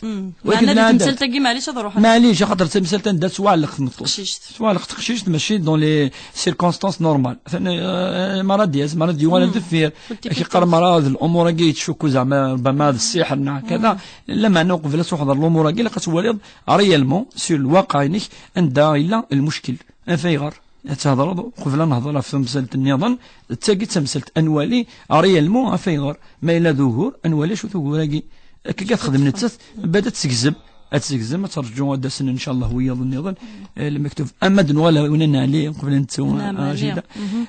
Wagi d lɛadat. Tamsalt-agi, maɛlic ad ruḥen. Maɛlic, axaṭer d tamsalt anda tettwaɛelleq tmeṭṭut. Teqcict. Tettwaɛelleq teqcict, mačči dans les circonstances normales. Atan, eh, mara d-yas, mara d-yuɣal ar deffir. Ak-iqqar mara d lumuṛ-agi yettcukku zeɛma, rubbama d ssiḥer neɣ kada. Lameɛna uqbel ad truḥeḍ ar lumuṛ-agi, ilaq ad twaliḍ réellement, sur lwaqiɛ-inek, anda yella lmuckil. Af ayɣer? Ad thedreḍ, uqbel ad nehder ɣef temsalt nniḍen, d tagi d tamsalt ad nwali, réellement, af ayɣer, ma yella d ugur, ad nwali acu-t ugur-agi. Akka i texdem nettat, bad ad tegzem, ad tegzem, ad terǧu ad d-asen, ncallah, wiyaḍ nniḍen, eh, lmektub. Ama ad nuɣal ar win n Ɛli, uqbel ad nettu, ah, Jida.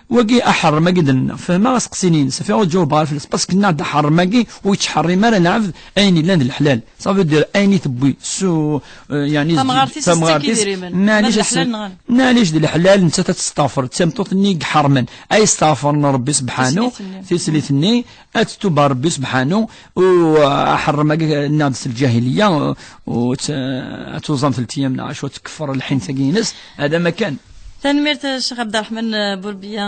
Wagi aḥerrem-agi d-nenna, fehmeɣ aseqsi-nni-ines, safi ur ǧawbeɣ ara fell-as, parce que nniɣ-d aḥerrem-agi ur yettḥerrim ara lɛebd ayen yellan d leḥlal. Ça veut dire, ayen i tewwi s, eh, yani, tamɣart-is, tamɣart-is, maɛlic, maɛlic d leḥlal, nettat ad testeɣfer, d tameṭṭut-nni i iḥermen, ay steɣfren Rebbi sebḥanu, tislit-nni, tislit-nni, ad tettubar Rebbi sebḥanu, u, eh, aḥerrem-agi nniɣ-d s lǧahiliya, u, u t-, ad tuẓam telt ayyam neɣ acu, ad tkeffer lḥint-agi-ines, hada ma kan. Tanemmirt, Ccix Ɛebderreḥman, eh, Burbiya,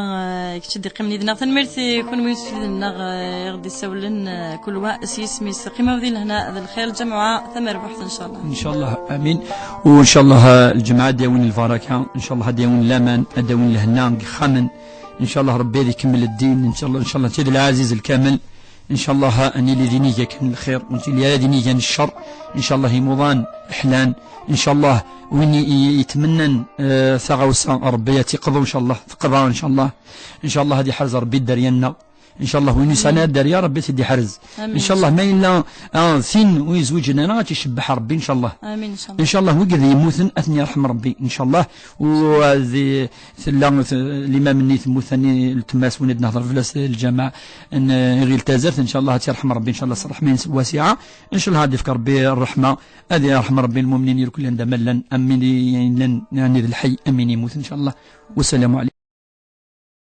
eh, kečč i d-iqqimen yid-neɣ. Tanemmirt i kunwi usfid-nneɣ, eh, i ɣ-d-issawlen, eh, kul wa s yisem-is. Qqimew di lehna d lxir, lǧamuɛa tamerbuḥt, ncallah. Ncallah, amin. U ncallah, eh, lǧemɛa ad d-yawin lbaraka, ncallah ad d-yawin laman, ad d-yawin lehna deg yixxamen. Ncallah Rebbi ad ikemmel ddin, ncallah, ncallah, Sidi Lɛaziz lkamel. Ncallah ad nili d iniga kan n lxir, ur nettili ara d iniga n ccer. Ncallah imuḍan ḥlan. Ncallah win i- i- yetmennan, eh, taɣawsa, Rebbi ad tt-iqḍu ncallah, teqḍa ncallah. Ncallah ad iḥrez Rebbi dderya-nneɣ. Ncallah win yesɛan ara dderya, Rebbi ad t-id-iḥrez. Ncallah ma yella, ah, tin ur yezwiǧen ara, ad tt-icebbeḥ Rebbi ncallah. Ncallah wigad yemmuten ad ten-yerḥem Rebbi ncallah. U ad tella t- limam-nni temmut-nni, letma-s win ad nehder fell-as lǧameɛ n Iɣil Tazart, ncallah ad tt-yerḥem Rebbi ncallah s ṛṛeḥma-ines wasiɛa. Ncallah ad ifk Rebbi ṛṛeḥma, ad yerḥem Rebbi lmumnin irkul anda ma llan, am win yellan, yeɛni d lḥay, am win yemmuten ncallah. Wassalamu ɛalaykum.